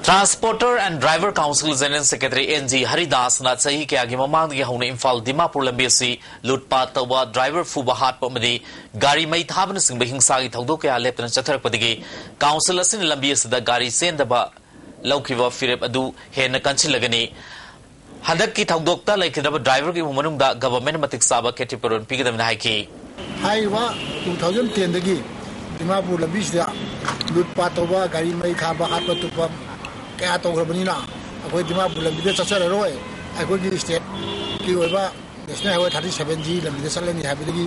Transporter and driver council general secretary N G ꯍꯔꯤꯗꯥꯁꯅ ꯆꯍꯤ ꯀꯌꯥꯒꯤ ꯃꯃꯥꯡꯗꯒꯤ ꯍꯧꯅ ꯏꯝꯐꯥꯜ ꯗꯤꯃꯥꯄꯨꯔ ꯂꯝꯕꯤ ꯑꯁꯤ ꯂꯨꯠꯄꯥꯠ ꯇꯧꯕ, ꯗ꯭ꯔꯥꯏꯚꯔ ꯐꯨꯕ ꯍꯥꯠꯄ ꯑꯃꯗꯤ ꯒꯥꯔꯤ ꯃꯩ ꯊꯥꯕꯅꯆꯤꯡꯕ ꯍꯤꯡꯁꯥꯒꯤ ꯊꯧꯗꯣꯛ ꯀꯌꯥ ꯂꯦꯞꯇꯅ ꯆꯠꯊꯔꯛꯄꯗꯒꯤ ꯀꯥꯎꯟꯁꯤꯜ ꯑꯁꯤꯅ ꯂꯝꯕꯤ ꯑꯁꯤꯗ ꯒꯥꯔꯤ ꯆꯦꯟꯗꯕ ꯂꯧꯈꯤꯕ ꯐꯤꯔꯦꯞ ꯑꯗꯨ ꯍꯦꯟꯅ ꯀꯟꯁꯤꯜꯂꯒꯅꯤ꯫ ꯍꯟꯗꯛꯀꯤ ꯊꯧꯗꯣꯛꯇ ꯂꯩꯈꯤꯗ꯭ꯔꯕ ꯗ꯭ꯔꯥꯏꯚꯔꯒꯤ ꯏꯃꯨꯡ ꯃꯅꯨꯡꯗ ꯒꯚꯔꯟꯃꯦꯟꯠꯅ ꯃꯇꯤꯛ ꯆꯥꯕ ꯈꯦꯇ꯭ꯔꯤꯄꯨꯔꯣꯟ ꯄꯤꯒꯗꯕꯅꯤ ꯍꯥꯏꯈꯤ꯫ ꯍꯥꯏꯔꯤꯕ ꯇꯨ ꯊꯥꯎꯖꯟ ꯇꯦꯟꯗꯒꯤ ꯗꯤꯃꯥꯄꯨꯔ ꯂꯝꯕꯤꯁꯤꯗ ꯂꯨꯠ ꯄꯥꯠ ꯇꯧꯕ, ꯒꯥꯔꯤ ꯃꯩ ꯊꯥꯕ, ꯍꯥꯠꯄ ꯇꯨꯞꯄ ꯀꯌꯥ ꯇꯧꯈ꯭ꯔꯕꯅꯤꯅ, ꯑꯩꯈꯣꯏ ꯗꯤꯃꯥꯄꯨꯔ ꯂꯝꯕꯤꯗ ꯆꯠꯆꯔꯔꯣꯏ꯫ ꯑꯩꯈꯣꯏꯒꯤ ꯁ꯭ꯇꯦꯠꯀꯤ ꯑꯣꯏꯕ national highway thirty seven G ꯂꯝꯕꯤꯗ ꯆꯠꯂꯅꯤ ꯍꯥꯏꯕꯗꯒꯤ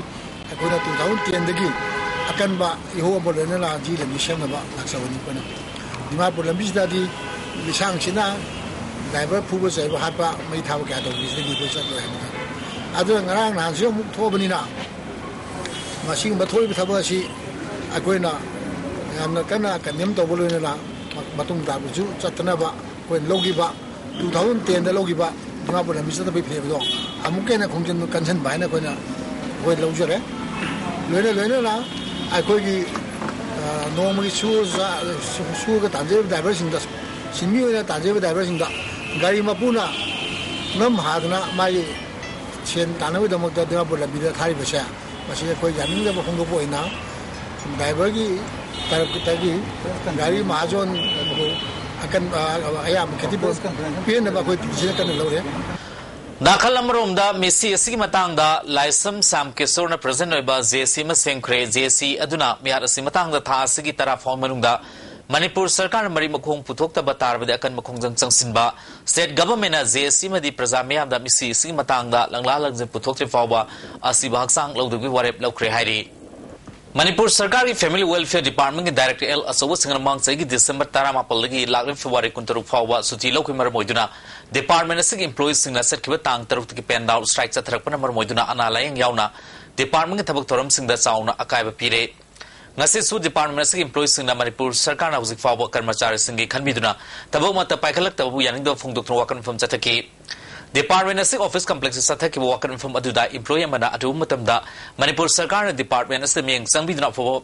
ꯑꯩꯈꯣꯏꯅ ꯇꯨ ꯊꯥꯎꯖꯟ ꯇꯦꯟꯗꯒꯤ ꯑꯀꯟꯕ ꯏꯍꯧ ꯑꯃ ꯂꯣꯏꯅꯅ ꯖꯤ ꯂꯝꯕꯤ ꯁꯦꯝꯅꯕ ꯂꯥꯛꯆꯕꯅꯤ꯫ ꯑꯩꯈꯣꯏꯅ ꯗꯤꯃꯥꯄꯨꯔ ꯂꯝꯕꯤꯁꯤꯗꯗꯤ ꯂꯤꯁꯥꯡꯁꯤꯠꯅ ꯗ꯭ꯔꯥꯏꯚꯔ ꯐꯨꯕ ꯆꯩꯕ ꯍꯥꯠꯄ, ꯃꯩ ꯊꯥꯕ ꯀꯌꯥ ꯇꯧꯕꯁꯤꯗꯒꯤ ꯑꯩꯈꯣꯏ ꯆꯠꯂꯣꯏ ꯍꯥꯏꯕꯗ, ꯑꯗꯨꯅ ꯉꯔꯥꯡ ꯅꯍꯥꯟꯁꯨ ꯑꯃꯨꯛ ꯊꯣꯛꯑꯕꯅꯤꯅ, ꯃꯁꯤꯒꯨꯝꯕ ꯊꯣꯛꯏꯕ ꯊꯕꯛ ꯑꯁꯤ ꯑꯩꯈꯣꯏꯅ ꯌꯥꯝꯅ ꯀꯟꯅ ꯀꯟꯗꯦꯝ ꯇꯧꯕ ꯂꯣꯏꯅꯅ ꯃꯇꯨꯡ ꯇꯥꯕꯁꯨ ꯆꯠꯇꯅꯕ ꯑꯩꯈꯣꯏꯅ ꯂꯧꯈꯤꯕ, ꯇꯨ ꯊꯥꯎꯖꯟ ꯇꯦꯟꯗ ꯂꯧꯈꯤꯕ ꯗꯤꯃꯥꯄꯨꯔ ꯂꯝꯕꯤ ꯆꯠꯇꯕꯒꯤ ꯐꯤꯔꯦꯞ ꯑꯗꯣ ꯑꯃꯨꯛꯀ ꯍꯦꯟꯅ ꯈꯣꯡꯖꯤꯟ ꯀꯟꯁꯤꯟꯕ ꯍꯥꯏꯅ ꯑꯩꯈꯣꯏꯅ, ꯑꯩꯈꯣꯏ ꯂꯧꯖꯔꯦ꯫ ꯂꯣꯏꯅ ꯂꯣꯏꯅꯅ ꯑꯩꯈꯣꯏꯒꯤ, ꯑ, ꯅꯣꯡꯃꯒꯤ ꯁꯨꯔ ꯆꯥ-, ꯁꯨ-, ꯁꯨꯔꯒ ꯇꯥꯟꯖꯔꯤꯕ ꯗ꯭ꯔꯥꯏꯚꯔꯁꯤꯡꯗ, ꯁꯤꯟꯃꯤ ꯑꯣꯏꯅ ꯇꯥꯟꯖꯔꯤꯕ ꯗ꯭ꯔꯥꯏꯚꯔꯁꯤꯡꯗ ꯒꯥꯔꯤ ꯃꯄꯨꯅ ꯅꯝ ꯍꯥꯗꯅ ꯃꯥꯒꯤ ꯁꯦꯟ ꯇꯥꯟꯅꯕꯒꯤꯗꯃꯛꯇ ꯗꯤꯃꯥꯄꯨꯔ ꯂꯝꯕꯤꯗ ꯊꯥꯔꯤꯕꯁꯦ, ꯃꯁꯤ ꯑꯩꯈꯣꯏ ꯌꯥꯅꯤꯡꯗꯕ ꯐꯣꯡꯗꯣꯛꯄ ꯑꯣꯏꯅ ꯗ꯭ꯔꯥꯏꯚꯔꯒꯤ ꯇꯔꯞꯇꯒꯤ ꯒꯥꯔꯤ ꯃꯍꯥꯖꯣꯟꯕꯨ ꯑꯀꯟ-, ꯑ, ꯑꯌꯥꯝꯕ ꯈꯦꯇꯤ ꯄꯦꯟꯅꯕ ꯑꯩꯈꯣꯏ ꯄꯤꯁꯤꯅ ꯀꯟꯅ ꯂꯧꯔꯦ꯫ ꯅꯥꯀꯜ ꯑꯃꯔꯣꯝꯗ ꯃꯤꯁꯤ ꯑꯁꯤꯒꯤ ꯃꯇꯥꯡꯗ ꯂꯥꯏꯁ꯭ꯔꯝ ꯁ꯭ꯌꯥꯝ ꯀꯤꯁꯣꯔꯅ ꯄ꯭ꯔꯁꯤꯗꯦꯟꯠ ꯑꯣꯏꯕ ꯖꯦ ꯑꯦ ꯁꯤ ꯑꯃ ꯁꯦꯝꯈ꯭ꯔꯦ꯫ ꯖꯦ ꯑꯦ ꯁꯤ ꯑꯗꯨꯅ ꯃꯤꯍꯥꯠ ꯑꯁꯤ ꯃꯇꯥꯡꯗ ꯊꯥ ꯑꯁꯤꯒꯤ ꯇꯔꯥ ꯐꯥꯎꯕ ꯃꯅꯨꯡꯗ ꯃꯅꯤꯄꯨꯔ ꯁꯔꯀꯥꯔꯅ ꯃꯔꯤ ꯃꯈꯣꯡ ꯄꯨꯊꯣꯛꯇꯕ ꯇꯥꯔꯕꯗꯤ ꯑꯀꯟꯕ ꯈꯣꯡꯖꯪ ꯆꯪꯁꯤꯟꯕ, ꯁ꯭ꯇꯦꯠ ꯒꯚꯔꯟꯃꯦꯟꯠꯅ ꯖꯦ ꯑꯦ ꯁꯤ ꯑꯃꯗꯤ ꯄ꯭ꯔꯖꯥ ꯃꯤꯌꯥꯝꯗ ꯃꯤꯁꯤ ꯑꯁꯤꯒꯤ ꯃꯇꯥꯡꯗ ꯂꯪꯂꯥ ꯂꯪꯖꯤꯟ ꯄꯨꯊꯣꯛꯇ꯭ꯔꯤ ꯐꯥꯎꯕ ꯑꯁꯤꯕ ꯍꯛꯆꯥꯡ ꯂꯧꯗꯕꯒꯤ ꯋꯥꯔꯦꯞ ꯂꯧꯈ꯭ꯔꯦ ꯍꯥꯏꯔꯤ꯫ ꯃꯅꯤꯄꯨꯔ ꯁꯔꯀꯥꯔꯒꯤ ꯐꯦꯃꯤꯂꯤ ꯋꯦꯜꯐꯤꯌꯔ ꯗꯤꯄꯥꯔꯠꯃꯦꯟꯠꯀꯤ ꯗꯥꯏꯔꯦꯛꯇꯔ ꯑꯦꯜ ꯑꯆꯧꯕ ꯁꯤꯡꯅ ꯃꯃꯥꯡ ꯆꯍꯤꯒꯤ ꯗꯤꯁꯦꯝꯕꯔ ꯇꯔꯥꯃꯥꯄꯜꯗꯒꯤ ꯂꯥꯛꯂꯤꯕ ꯐꯦꯕ꯭ꯔꯨꯋꯥꯔꯤ ꯀꯨꯟꯇꯔꯨꯛ ꯐꯥꯎꯕ ꯁꯨꯇꯤ ꯂꯧꯈꯤꯕ ꯃꯔꯝ ꯑꯣꯏꯗꯨꯅ ꯗꯤꯄꯥꯔꯠꯃꯦꯟꯠ ꯑꯁꯤꯒꯤ ꯏꯝꯄ꯭ꯂꯣꯌꯤꯁꯤꯡꯅ ꯆꯠꯈꯤꯕ ꯇꯥꯡ ꯇꯔꯨꯛꯇꯒꯤ ꯄꯦꯟ ꯗꯥꯎꯟ ꯁ꯭ꯇ꯭ꯔꯥꯏꯛ ꯆꯠꯊꯔꯛꯄꯅ ꯃꯔꯝ ꯑꯣꯏꯗꯨꯅ ꯑꯅꯥ ꯂꯥꯌꯦꯡ ꯌꯥꯎꯅ ꯗꯤꯄꯥꯔꯠꯃꯦꯟꯠꯀꯤ ꯊꯕꯛ ꯊꯧꯔꯝꯁꯤꯡꯗ ꯆꯥꯎꯅ ꯑꯀꯥꯏꯕ ꯄꯤꯔꯦ꯫ ꯉꯁꯤꯁꯨ ꯗꯤꯄꯥꯔꯠꯃꯦꯟꯠ ꯑꯁꯤꯒꯤ ꯏꯝꯄ꯭ꯂꯣꯌꯤꯁꯤꯡꯅ ꯃꯅꯤꯄꯨꯔ ꯁꯔꯀꯥꯔꯅ ꯍꯧꯖꯤꯛ ꯐꯥꯎꯕ ꯀꯔꯃꯆꯥꯔꯤꯁꯤꯡꯒꯤ ꯈꯟꯕꯤꯗꯨꯅ ꯊꯕꯛ ꯑꯃꯠꯇ ꯄꯥꯏꯈꯠꯂꯛꯇꯕꯕꯨ ꯌꯥꯅꯤꯡꯗꯕ ꯐꯣꯡꯗꯣꯛꯇꯨꯅ ꯋꯥꯀꯠ ꯃꯤꯐꯝ ꯆꯠꯊꯈꯤ꯫ ꯗꯤꯄꯥꯔꯠꯃꯦꯟꯠ ꯑꯁꯤꯒꯤ ꯑꯣꯐꯤꯁ ꯀꯝꯄ꯭ꯂꯦꯛꯁꯇ ꯆꯠꯊꯈꯤꯕ ꯋꯥꯀꯠ ꯃꯤꯐꯝ ꯑꯗꯨꯗ ꯏꯝꯄ꯭ꯂꯣꯌꯤ ꯑꯃꯅ ꯑꯊꯨꯕ ꯃꯇꯝꯗ ꯃꯅꯤꯄꯨꯔ ꯁꯔꯀꯥꯔꯅ ꯗꯤꯄꯥꯔꯠꯃꯦꯟꯠ ꯑꯁꯤꯗ ꯃꯤꯠꯌꯦꯡ ꯆꯪꯕꯤꯗꯨꯅ ꯑꯐꯕ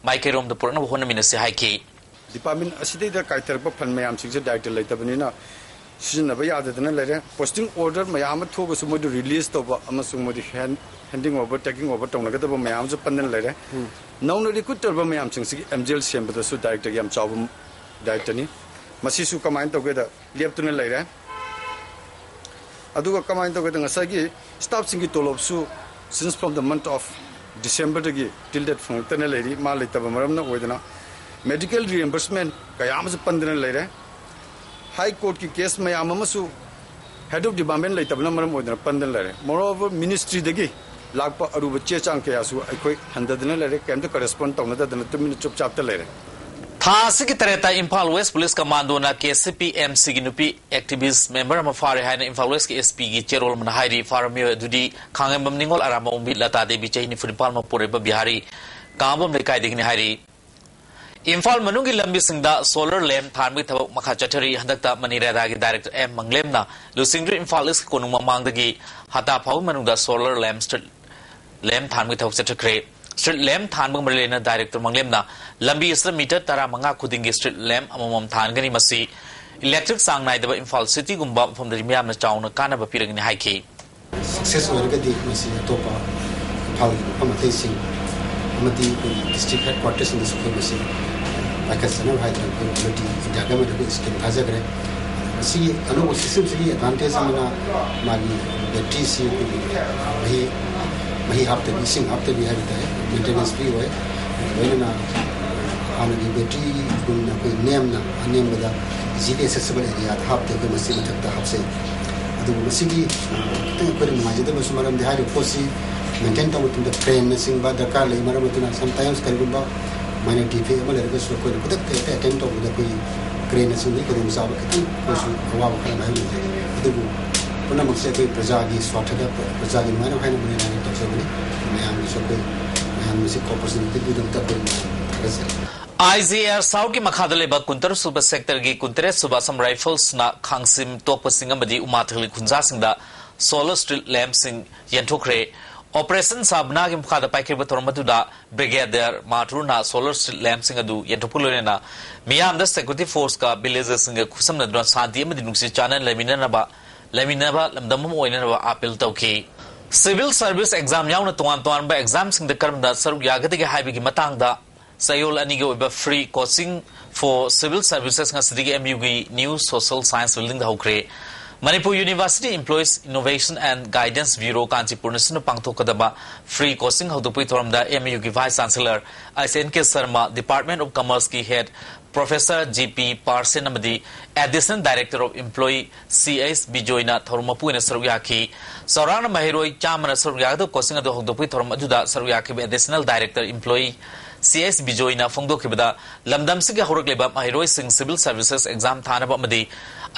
ꯃꯥꯏꯀꯩꯔꯣꯝꯗ ꯄꯨꯔꯛꯅꯕ ꯍꯣꯠꯅꯃꯤꯟꯅꯁꯤ ꯍꯥꯏꯈꯤ꯫ ꯗꯤꯄꯥꯔꯠꯃꯦꯟꯠ ꯑꯁꯤꯗꯩꯗ ꯀꯥꯏꯊꯔꯛꯄ ꯐꯟ ꯃꯌꯥꯝꯁꯤꯡꯁꯦ ꯗꯥꯏꯔꯦꯛꯇꯔ ꯂꯩꯇꯕꯅꯤꯅ ꯁꯤꯖꯤꯟꯅꯕ ꯌꯥꯗꯗꯅ ꯂꯩꯔꯦ꯫ ꯄꯣꯁꯇꯤꯡ ꯑꯣꯔꯗꯔ ꯃꯌꯥꯝ ꯑꯃ ꯊꯣꯛꯑꯒꯁꯨ ꯃꯣꯏꯗꯨ ꯔꯤꯂꯤꯖ ꯇꯧꯕ ꯑꯃꯁꯨꯡ ꯃꯣꯏꯗꯨ hand-, Handiqui over, taking over ꯇꯧꯅꯒꯗꯕ ꯃꯌꯥꯝ ꯑꯃꯁꯨ ꯄꯟꯗꯅ ꯂꯩꯔꯦ꯫ ꯅꯧꯅ ꯔꯤꯀ꯭ꯔꯨꯠ ꯇꯧꯔꯕ ꯃꯌꯥꯝꯁꯤꯡꯁꯤꯒꯤ ꯑꯦꯝ ꯖꯤ ꯑꯦꯜ ꯁꯦꯝꯕꯗꯁꯨ ꯗꯥꯏꯔꯦꯛꯇꯔꯒꯤ ꯌꯥꯝ ꯆꯥꯎꯕ ꯗꯥꯏꯔꯦꯛꯇꯔꯅꯤ꯫ ꯃꯁꯤꯁꯨ ꯀꯃꯥꯏꯅ ꯇꯧꯒꯦꯗ ꯂꯦꯞꯇꯨꯅ ꯂꯩꯔꯦ꯫ ꯑꯗꯨꯒ ꯀꯃꯥꯏꯅ ꯇꯧꯒꯦꯗ ꯉꯁꯥꯏꯒꯤ ꯁ꯭ꯇꯥꯐꯁꯤꯡꯒꯤ ꯇꯣꯂꯣꯞꯁꯨ since from the month of Decemberꯗꯒꯤ till date ꯐꯪꯂꯛꯇꯅ ꯂꯩꯔꯤ꯫ ꯃꯥ ꯂꯩꯇꯕ ꯃꯔꯝꯅ ꯑꯣꯏꯗꯅ ꯃꯦꯗꯤꯀꯦꯜ ꯔꯤꯑꯦꯝꯕꯔꯁꯃꯦꯟ ꯀꯌꯥ ꯑꯃꯁꯨ ꯄꯟꯗꯅ ꯂꯩꯔꯦ꯫ ꯍꯥꯏ ꯀꯣꯔꯠꯀꯤ ꯀꯦꯁ ꯃꯌꯥꯝ ꯑꯃꯁꯨ ꯍꯦꯗ ꯑꯣꯐ ꯗꯤꯄꯥꯔꯠꯃꯦꯟ ꯂꯩꯇꯕꯅ ꯃꯔꯝ ꯑꯣꯏꯗꯅ ꯄꯟꯗꯅ ꯂꯩꯔꯦ꯫ Moreover, ꯃꯤꯅꯤꯁꯇ꯭ꯔꯤꯗꯒꯤ ꯂꯥꯛꯄ ꯑꯔꯨꯕ ꯆꯦ ꯆꯥꯡ ꯀꯌꯥꯁꯨ ꯑꯩꯈꯣꯏ ꯍꯟꯊꯗꯅ ꯂꯩꯔꯦ, ꯀꯔꯤꯝꯇ ꯀꯔꯦꯁꯄꯣꯟ ꯇꯧꯅꯗꯗꯅ ꯇꯨꯃꯤꯟꯅ ꯆꯨꯞꯆꯥꯞꯇ ꯂꯩꯔꯦ꯫ ꯊꯥ ꯑꯁꯤꯒꯤ ꯇꯔꯦꯠꯇ ꯏꯝꯐꯥꯜ ꯋꯦꯁ ꯄꯨꯂꯤꯁ ꯀꯃꯥꯟꯗꯣꯅ ꯀꯦ ꯁꯤ ꯄꯤ ꯑꯦꯝ ꯁꯤꯒꯤ ꯅꯨꯄꯤ ꯑꯦꯛꯇꯤꯚꯤꯁ꯭ꯠ ꯃꯦꯝꯕꯔ ꯑꯃ ꯐꯥꯔꯦ ꯍꯥꯏꯅ ꯏꯝꯐꯥꯜ ꯋꯦꯁꯀꯤ ꯑꯦꯁ ꯄꯤꯒꯤ ꯆꯦꯔꯣꯜ ꯑꯃꯅ ꯍꯥꯏꯔꯤ꯫ ꯐꯥꯔꯕ ꯃꯤꯑꯣꯏ ꯑꯗꯨꯗꯤ ꯈꯥꯡꯉꯦꯝꯕꯝ ꯅꯤꯉꯣꯜ, ꯑꯔꯥꯝꯕꯝ ꯑꯣꯡꯕꯤ, ꯂꯇꯥ ꯗꯦꯕꯤ, ꯆꯍꯤ ꯅꯤꯐꯨ ꯅꯤꯄꯥꯟ, ꯃꯄꯨꯔꯣꯏꯕ ꯕꯤꯍꯥꯔꯤ, ꯀꯥꯡꯉꯕꯝ ꯂꯩꯀꯥꯏꯗꯒꯤꯅꯤ ꯍꯥꯏꯔꯤ꯫ ꯏꯝꯐꯥꯜ ꯃꯅꯨꯡꯒꯤ ꯂꯝꯕꯤꯁꯤꯡꯗ solar lamp ꯊꯥꯟꯕꯒꯤ ꯊꯕꯛ ꯃꯈꯥ ꯆꯠꯊꯔꯤ꯫ ꯍꯟꯗꯛꯇ ꯃꯅꯤꯔꯦꯗꯥꯒꯤ director ꯑꯦꯝ ꯃꯪꯂꯦꯝꯅ ꯂꯨꯆꯤꯡꯗꯨꯅ ꯏꯝꯐꯥꯜ ꯏꯁꯀꯤ ꯀꯣꯅꯨꯡ ꯃꯃꯥꯡꯗꯒꯤ ꯍꯇꯥ ꯐꯥꯎꯕꯒꯤ ꯃꯅꯨꯡꯗ solar lamp, street lamp ꯊꯥꯟꯕꯒꯤ ꯊꯕꯛ ꯆꯠꯊꯈ꯭ꯔꯦ꯫ Street lamp ꯊꯥꯟꯕꯒ ꯃꯔꯤ ꯂꯩꯅꯅ director ꯃꯪꯂꯦꯝꯅ ꯂꯝꯕꯤ ꯑꯁꯤꯗ meter ꯇꯔꯥꯃꯉꯥ ꯈꯨꯗꯤꯡꯒꯤ street lamp ꯑꯃꯃꯝ ꯊꯥꯟꯒꯅꯤ꯫ ꯃꯁꯤ electric ꯆꯥꯡ ꯅꯥꯏꯗꯕ ꯏꯝꯐꯥꯜ cityꯒꯨꯝꯕ ꯃꯐꯝꯗꯗꯤ ꯃꯤꯌꯥꯝꯅ ꯆꯥꯎꯅ ꯀꯥꯟꯅꯕ ꯄꯤꯔꯒꯅꯤ ꯍꯥꯏꯈꯤ꯫ Success ꯑꯣꯏꯔꯒꯗꯤ ꯃꯁꯤ ꯑꯇꯣꯞꯄ ꯏꯝꯐꯥꯜꯒꯤ ꯃꯐꯝ ꯑꯇꯩꯁꯤꯡ ꯑꯃꯗꯤ ꯑꯩꯈꯣꯏꯒꯤ district headquartersꯁꯤꯡꯗꯁꯨ ꯑꯩꯈꯣꯏ ꯃꯁꯤ ꯄꯥꯏꯈꯠꯆꯅꯕ ꯍꯥꯏꯗꯅ ꯑꯩꯈꯣꯏ already ꯏꯟꯗꯤꯌꯥ ꯒꯃꯦꯟꯗ ꯑꯩꯈꯣꯏ scheme ꯊꯥꯖꯈ꯭ꯔꯦ꯫ ꯃꯁꯤꯒꯤ ꯑꯅꯧꯕ systemꯁꯤꯒꯤ advantageꯁꯤ ꯑꯃꯅ ꯃꯥꯒꯤ batteryꯁꯤ ꯑꯩꯈꯣꯏꯒꯤ ꯃꯍꯤ, ꯃꯍꯤ ꯍꯥꯞꯇꯕꯤ, ꯏꯁꯤꯡ ꯍꯥꯞꯇꯕꯤ ꯍꯥꯏꯕ ꯇꯥꯏ, maintenance free ꯑꯣꯏ꯫ ꯂꯣꯏꯅꯅ ꯍꯥꯟꯅꯒꯤ batteryꯒꯨꯝꯅ ꯑꯩꯈꯣꯏ ꯅꯦꯝꯅ, ꯑꯅꯦꯝꯕꯗ easily accessible areaꯗ ꯍꯥꯞꯇꯦ꯫ ꯑꯩꯈꯣꯏ ꯃꯁꯤ ꯃꯊꯛꯇ ꯍꯥꯞꯆꯩ꯫ ꯑꯗꯨꯕꯨ ꯃꯁꯤꯒꯤ, ꯑ, ꯈꯤꯇꯪ ꯑꯩꯈꯣꯏꯅ ꯅꯨꯡꯉꯥꯏꯖꯗꯕꯁꯨ ꯃꯔꯝꯗꯤ ꯍꯥꯏꯔꯤꯕ ꯄꯣꯠꯁꯤ maintain ꯇꯧꯕ ꯃꯇꯝꯗ craneꯅꯆꯤꯡꯕ ꯗꯔꯀꯥꯔ ꯂꯩ꯫ ꯃꯔꯝ ꯑꯗꯨꯅ sometimes ꯀꯔꯤꯒꯨꯝꯕ minor defect ꯑꯃ ꯂꯩꯔꯒꯁꯨ ꯑꯩꯈꯣꯏꯅ ꯈꯨꯗꯛꯇ ꯍꯦꯛꯇ attend ꯇꯧꯕꯗ ꯑꯩꯈꯣꯏꯒꯤ craneꯅꯆꯤꯡꯕꯒꯤ ꯈꯨꯗꯣꯡꯆꯥꯕ ꯈꯤꯇꯪ ꯑꯩꯈꯣꯏꯁꯨ ꯑꯋꯥꯕ ꯈꯔ ꯃꯥꯌꯣꯛꯅꯖꯩ꯫ ꯑꯗꯨꯕꯨ ꯄꯨꯝꯅꯃꯛꯁꯦ ꯑꯩꯈꯣꯏ ꯄ꯭ꯔꯖꯥꯒꯤ ꯁ꯭ꯋꯥꯔꯊꯗ, ꯄ꯭ꯔꯖꯥꯒꯤ ꯅꯨꯡꯉꯥꯏꯅꯕ ꯍꯥꯏꯅ ꯃꯌꯥꯝꯅ ꯇꯧꯖꯕꯅꯤ꯫ ꯃꯌꯥꯝꯒꯤꯁꯨ ꯑꯩꯈꯣꯏ ꯃꯌꯥꯝꯒꯤ cooperationsꯒꯤꯗꯃꯛꯇ ꯑꯩꯈꯣꯏ ꯊꯥꯒꯠꯆꯔꯤ꯫ IGR Southꯀꯤ ꯃꯈꯥꯗ ꯂꯩꯕ ꯀꯨꯟꯇꯔꯨꯛ ꯁꯨꯕ sectorꯒꯤ ꯀꯨꯟꯇꯔꯦꯠ ꯁꯨꯕ Assam Riflesꯅ ꯈꯥꯡꯁꯤꯝ ꯇꯣꯛꯄꯁꯤꯡ ꯑꯃꯗꯤ ꯎꯃꯥꯊꯦꯜꯒꯤ ꯈꯨꯟꯖꯥꯁꯤꯡꯗ solar street lampꯁꯤꯡ ꯌꯦꯟꯊꯣꯛꯈ꯭ꯔꯦ꯫ Operation Sabnaꯒꯤ ꯃꯈꯥꯗ ꯄꯥꯏꯈꯠꯄ ꯊꯧꯔꯝ ꯑꯗꯨꯗ Brigadier ꯃꯥꯊꯨꯔꯅ solar street lampꯁꯤꯡ ꯑꯗꯨ ꯌꯦꯟꯊꯣꯛꯄ ꯂꯣꯏꯅꯅ ꯃꯤꯌꯥꯝꯗ security forceꯀ villagersꯁꯤꯡꯒ ꯈꯨꯠꯁꯝꯅꯗꯨꯅ ꯁꯥꯟꯇꯤ ꯑꯃꯗꯤ ꯅꯨꯡꯁꯤ ꯆꯥꯟꯅꯅ ꯂꯩꯃꯤꯟꯅꯅꯕ, ꯂꯩꯃꯤꯟꯅꯕ ꯂꯝꯗꯝ ꯑꯃ ꯑꯣꯏꯅꯅꯕ appeal ꯇꯧꯈꯤ꯫ Civil service exam ꯌꯥꯎꯅ ꯇꯣꯉꯥꯟ ꯇꯣꯉꯥꯟꯕ examꯁꯤꯡꯗ ꯀꯔꯝꯅ ꯁꯔꯨꯛ ꯌꯥꯒꯗꯒꯦ ꯍꯥꯏꯕꯒꯤ ꯃꯇꯥꯡꯗ ꯆꯌꯣꯜ ꯑꯅꯤꯒꯤ ꯑꯣꯏꯕ free coaching for civil services ꯉꯁꯤꯗꯒꯤ MUꯒꯤ New Social Science Buildingꯗ ꯍꯧꯈ꯭ꯔꯦ꯫ Manipur University Employees Innovation and Guidance Bureau ꯀꯥꯟꯆꯤꯄꯨꯔꯅ ꯁꯤꯟꯅ ꯄꯥꯡꯊꯣꯛꯀꯗꯕ free coaching ꯍꯧꯗꯣꯛꯄꯒꯤ ꯊꯧꯔꯝꯗ MUꯒꯤ Vice Chancellor S N K Sharma, Department of Commerceꯀꯤ Head Professor G P Parsen ꯑꯃꯗꯤ Additional Director of Employee C H ꯕꯤꯖꯣꯏꯅ ꯊꯧꯔꯝ ꯃꯄꯨ ꯑꯣꯏꯅ ꯁꯔꯨꯛ ꯌꯥꯈꯤ꯫ ꯆꯥꯎꯔꯥꯛꯅ ꯃꯍꯩꯔꯣꯏ ꯆꯥꯝꯃꯅ ꯁꯔꯨꯛ ꯌꯥꯒꯗꯕ coaching ꯑꯗꯨ ꯍꯧꯗꯣꯛꯄꯒꯤ ꯊꯧꯔꯝ ꯑꯗꯨꯗ ꯁꯔꯨꯛ ꯌꯥꯈꯤꯕ Additional Director Employee C H ꯕꯤꯖꯣꯏꯅ ꯐꯣꯡꯗꯣꯛꯈꯤꯕꯗ, ꯂꯝꯗꯝꯁꯤꯒꯤ ꯍꯧꯔꯛꯂꯤꯕ ꯃꯍꯩꯔꯣꯏꯁꯤꯡ civil services exam ꯊꯥꯅꯕ ꯑꯃꯗꯤ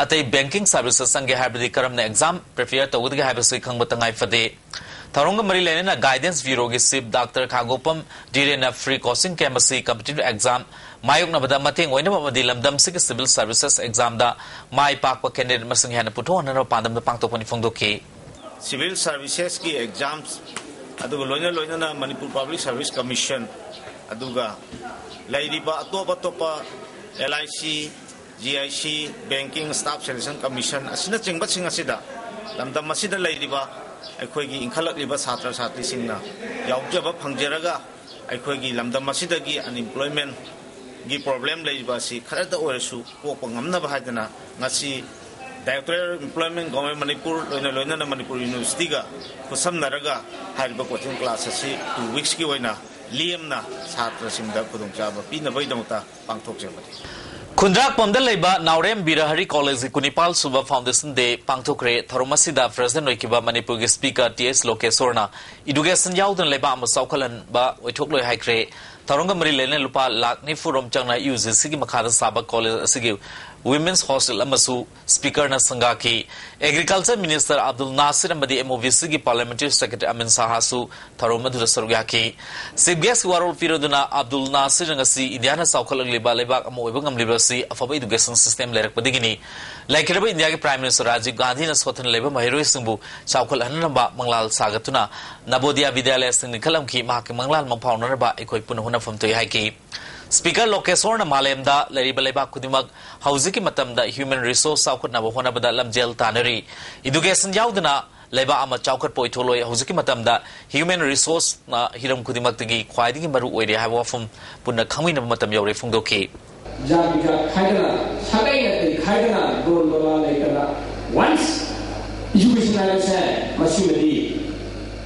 ꯑꯇꯩ banking services ꯆꯪꯒꯦ ꯍꯥꯏꯔꯕꯗꯤ ꯀꯔꯝꯅ exam prepare ꯇꯧꯒꯗꯒꯦ ꯍꯥꯏꯕꯁꯤ ꯈꯪꯕ ꯇꯉꯥꯏ ꯐꯗꯦ꯫ ꯊꯧꯔꯝꯒ ꯃꯔꯤ ꯂꯩꯅꯅ Guidance Bureauꯒꯤ Chief Doctor ꯈꯥꯒꯣꯄꯝ ꯙꯤꯔꯦꯟꯅ free coaching camp ꯑꯁꯤ competitive exam ꯃꯥꯌꯣꯛꯅꯕꯗ ꯃꯇꯦꯡ ꯑꯣꯏꯅꯕ ꯑꯃꯗꯤ ꯂꯝꯗꯝꯁꯤꯒꯤ civil services examꯗ ꯃꯥꯏ ꯄꯥꯛꯄ candidate ꯃꯁꯤꯡ ꯍꯦꯟꯅ ꯄꯨꯊꯣꯛꯍꯟꯅꯕ ꯄꯥꯟꯗꯝꯗ ꯄꯥꯡꯊꯣꯛꯄꯅꯤ ꯐꯣꯡꯗꯣꯛꯈꯤ꯫ Civil servicesꯀꯤ exams, ꯑꯗꯨꯒ ꯂꯣꯏꯅ ꯂꯣꯏꯅꯅ Manipur Public Service Commission, ꯑꯗꯨꯒ ꯂꯩꯔꯤꯕ ꯑꯇꯣꯞ ꯑꯇꯣꯞꯄ L I C, G I C, Banking Staff Selection Commission ꯑꯁꯤꯅꯆꯤꯡꯕꯁꯤꯡ ꯑꯁꯤꯗ ꯂꯝꯗꯝ ꯑꯁꯤꯗ ꯂꯩꯔꯤꯕ ꯑꯩꯈꯣꯏꯒꯤ ꯏꯟꯈꯠꯂꯛꯂꯤꯕ ꯁꯥꯇ꯭ꯔ ꯁꯥꯇ꯭ꯔꯤꯁꯤꯡꯅ ꯌꯥꯎꯖꯕ ꯐꯪꯖꯔꯒ, ꯑꯩꯈꯣꯏꯒꯤ ꯂꯝꯗꯝ ꯑꯁꯤꯗꯒꯤ unemploymentꯒꯤ problem ꯂꯩꯔꯤꯕ ꯑꯁꯤ ꯈꯔꯇ ꯑꯣꯏꯔꯁꯨ ꯀꯣꯛꯄ ꯉꯝꯅꯕ ꯍꯥꯏꯗꯅ ꯉꯁꯤ Directorate of Employment, Government Manipur, ꯂꯣꯏꯅ ꯂꯣꯏꯅꯅ Manipur Universityꯒ ꯈꯨꯠꯁꯝꯅꯔꯒ ꯍꯥꯏꯔꯤꯕ coaching class ꯑꯁꯤ two weeksꯀꯤ ꯑꯣꯏꯅ ꯂꯦꯝꯅ ꯁꯥꯇ꯭ꯔꯁꯤꯡꯗ ꯈꯨꯗꯣꯡꯆꯥꯕ ꯄꯤꯅꯕꯒꯤꯗꯃꯛꯇ ꯄꯥꯡꯊꯣꯛꯆꯕꯅꯤ꯫ ꯈꯨꯟꯗ꯭ꯔꯥꯛꯄꯝꯗ ꯂꯩꯕ ꯅꯥꯎꯔꯦꯝ ꯕꯤꯔ ꯍꯔꯤ ꯀꯣꯂꯦꯖꯀꯤ ꯀꯨꯟꯅꯤꯄꯥꯜ ꯁꯨꯕ Foundation Day ꯄꯥꯡꯊꯣꯛꯈ꯭ꯔꯦ꯫ ꯊꯧꯔꯝ ꯑꯁꯤꯗ President ꯑꯣꯏꯈꯤꯕ ꯃꯅꯤꯄꯨꯔꯒꯤ Speaker T H ꯂꯣꯀꯦꯁꯣꯔꯅ education ꯌꯥꯎꯗꯅ ꯂꯩꯕꯥꯛ ꯑꯃ ꯆꯥꯎꯈꯠꯍꯟꯕ ꯑꯣꯏꯊꯣꯛꯂꯣꯏ ꯍꯥꯏꯈ꯭ꯔꯦ꯫ ꯊꯧꯔꯝꯒ ꯃꯔꯤ ꯂꯩꯅꯅ ꯂꯨꯄꯥ ꯂꯥꯈ ꯅꯤꯐꯨ ꯔꯣꯝ ꯆꯪꯅ UGCꯒꯤ ꯃꯈꯥꯗ ꯁꯥꯕ ꯀꯣꯂꯦꯖ ꯑꯁꯤꯒꯤ Women's Hostel ꯑꯃꯁꯨ Speakerꯅ ꯁꯪꯒꯥꯈꯤ꯫ Agriculture Minister ꯑꯕꯗꯨꯜ ꯅꯥꯁꯤꯔ ꯑꯃꯗꯤ MOVCꯒꯤ Parliamentary Secretary ꯑꯃꯤꯟ ꯁꯥꯍꯁꯨ ꯊꯧꯔꯝ ꯑꯗꯨꯗ ꯁꯔꯨꯛ ꯌꯥꯈꯤ꯫ Chief Guest ꯋꯥꯔꯣꯜ ꯄꯤꯔꯗꯨꯅ ꯑꯕꯗꯨꯜ ꯅꯥꯁꯤꯔ ꯉꯁꯤ ꯏꯟꯗꯤꯌꯥꯅ ꯆꯥꯎꯈꯠꯂꯛꯂꯤꯕ ꯂꯩꯕꯥꯛ ꯑꯃ ꯑꯣꯏꯕ ꯉꯝꯂꯤꯕ ꯑꯁꯤ ꯑꯐꯕ education system ꯂꯩꯔꯛꯄꯗꯒꯤꯅꯤ꯫ ꯂꯩꯈꯤꯗꯕ ꯏꯟꯗꯤꯌꯥꯒꯤ Prime Minister ꯔꯥꯖꯤꯕ ꯒꯥꯟꯙꯤꯅ ꯁꯣꯠꯊꯅ ꯂꯩꯕ ꯃꯍꯩꯔꯣꯏꯁꯤꯡꯕꯨ ꯆꯥꯎꯈꯠꯍꯟꯅꯕ ꯃꯪꯂꯥꯜ ꯁꯥꯒꯠꯇꯨꯅ ꯅꯕꯣꯗꯤꯌꯥ ꯕꯤꯗ꯭ꯌꯥꯂꯌꯁꯤꯡ ꯂꯤꯡꯈꯠꯂꯝꯈꯤ꯫ ꯃꯍꯥꯛꯀꯤ ꯃꯪꯂꯥꯜ ꯃꯪꯐꯥꯎꯅꯅꯕ ꯑꯩꯈꯣꯏ ꯄꯨꯟꯅ ꯍꯣꯠꯅꯐꯝ ꯊꯣꯛꯏ ꯍꯥꯏꯈꯤ꯫ Speaker ꯂꯣꯀꯦꯁꯣꯔꯅ ꯃꯥꯂꯦꯝꯗ ꯂꯩꯔꯤꯕ ꯂꯩꯕꯥꯛ ꯈꯨꯗꯤꯡꯃꯛ ꯍꯧꯖꯤꯛꯀꯤ ꯃꯇꯝꯗ human resource ꯆꯥꯎꯈꯠꯅꯕ ꯍꯣꯠꯅꯕꯗ ꯂꯝꯖꯦꯜ ꯇꯥꯟꯅꯔꯤ꯫ Education ꯌꯥꯎꯗꯅ ꯂꯩꯕꯥꯛ ꯑꯃ ꯆꯥꯎꯈꯠꯄ ꯑꯣꯏꯊꯣꯛꯂꯣꯏ꯫ ꯍꯧꯖꯤꯛꯀꯤ ꯃꯇꯝꯗ human resourceꯅ ꯍꯤꯔꯝ ꯈꯨꯗꯤꯡꯃꯛꯇꯒꯤ ꯈ꯭ꯋꯥꯏꯗꯒꯤ ꯃꯔꯨ ꯑꯣꯏꯔꯦ ꯍꯥꯏꯕ ꯋꯥꯐꯝ ꯄꯨꯟꯅ ꯈꯪꯃꯤꯟꯅꯕ ꯃꯇꯝ ꯌꯧꯔꯦ ꯐꯣꯡꯗꯣꯛꯈꯤ꯫ ꯖꯥꯠ ꯕꯤꯖꯥꯠ ꯈꯥꯏꯗꯅ, ꯁꯥꯒꯩ ꯅꯥꯇꯩ ꯈꯥꯏꯗꯅ, ꯗꯣꯟ ꯗꯣꯂꯥ ꯂꯩꯇꯅ, once education ꯍꯥꯏꯕꯁꯦ, ꯃꯁꯤꯃꯗꯤ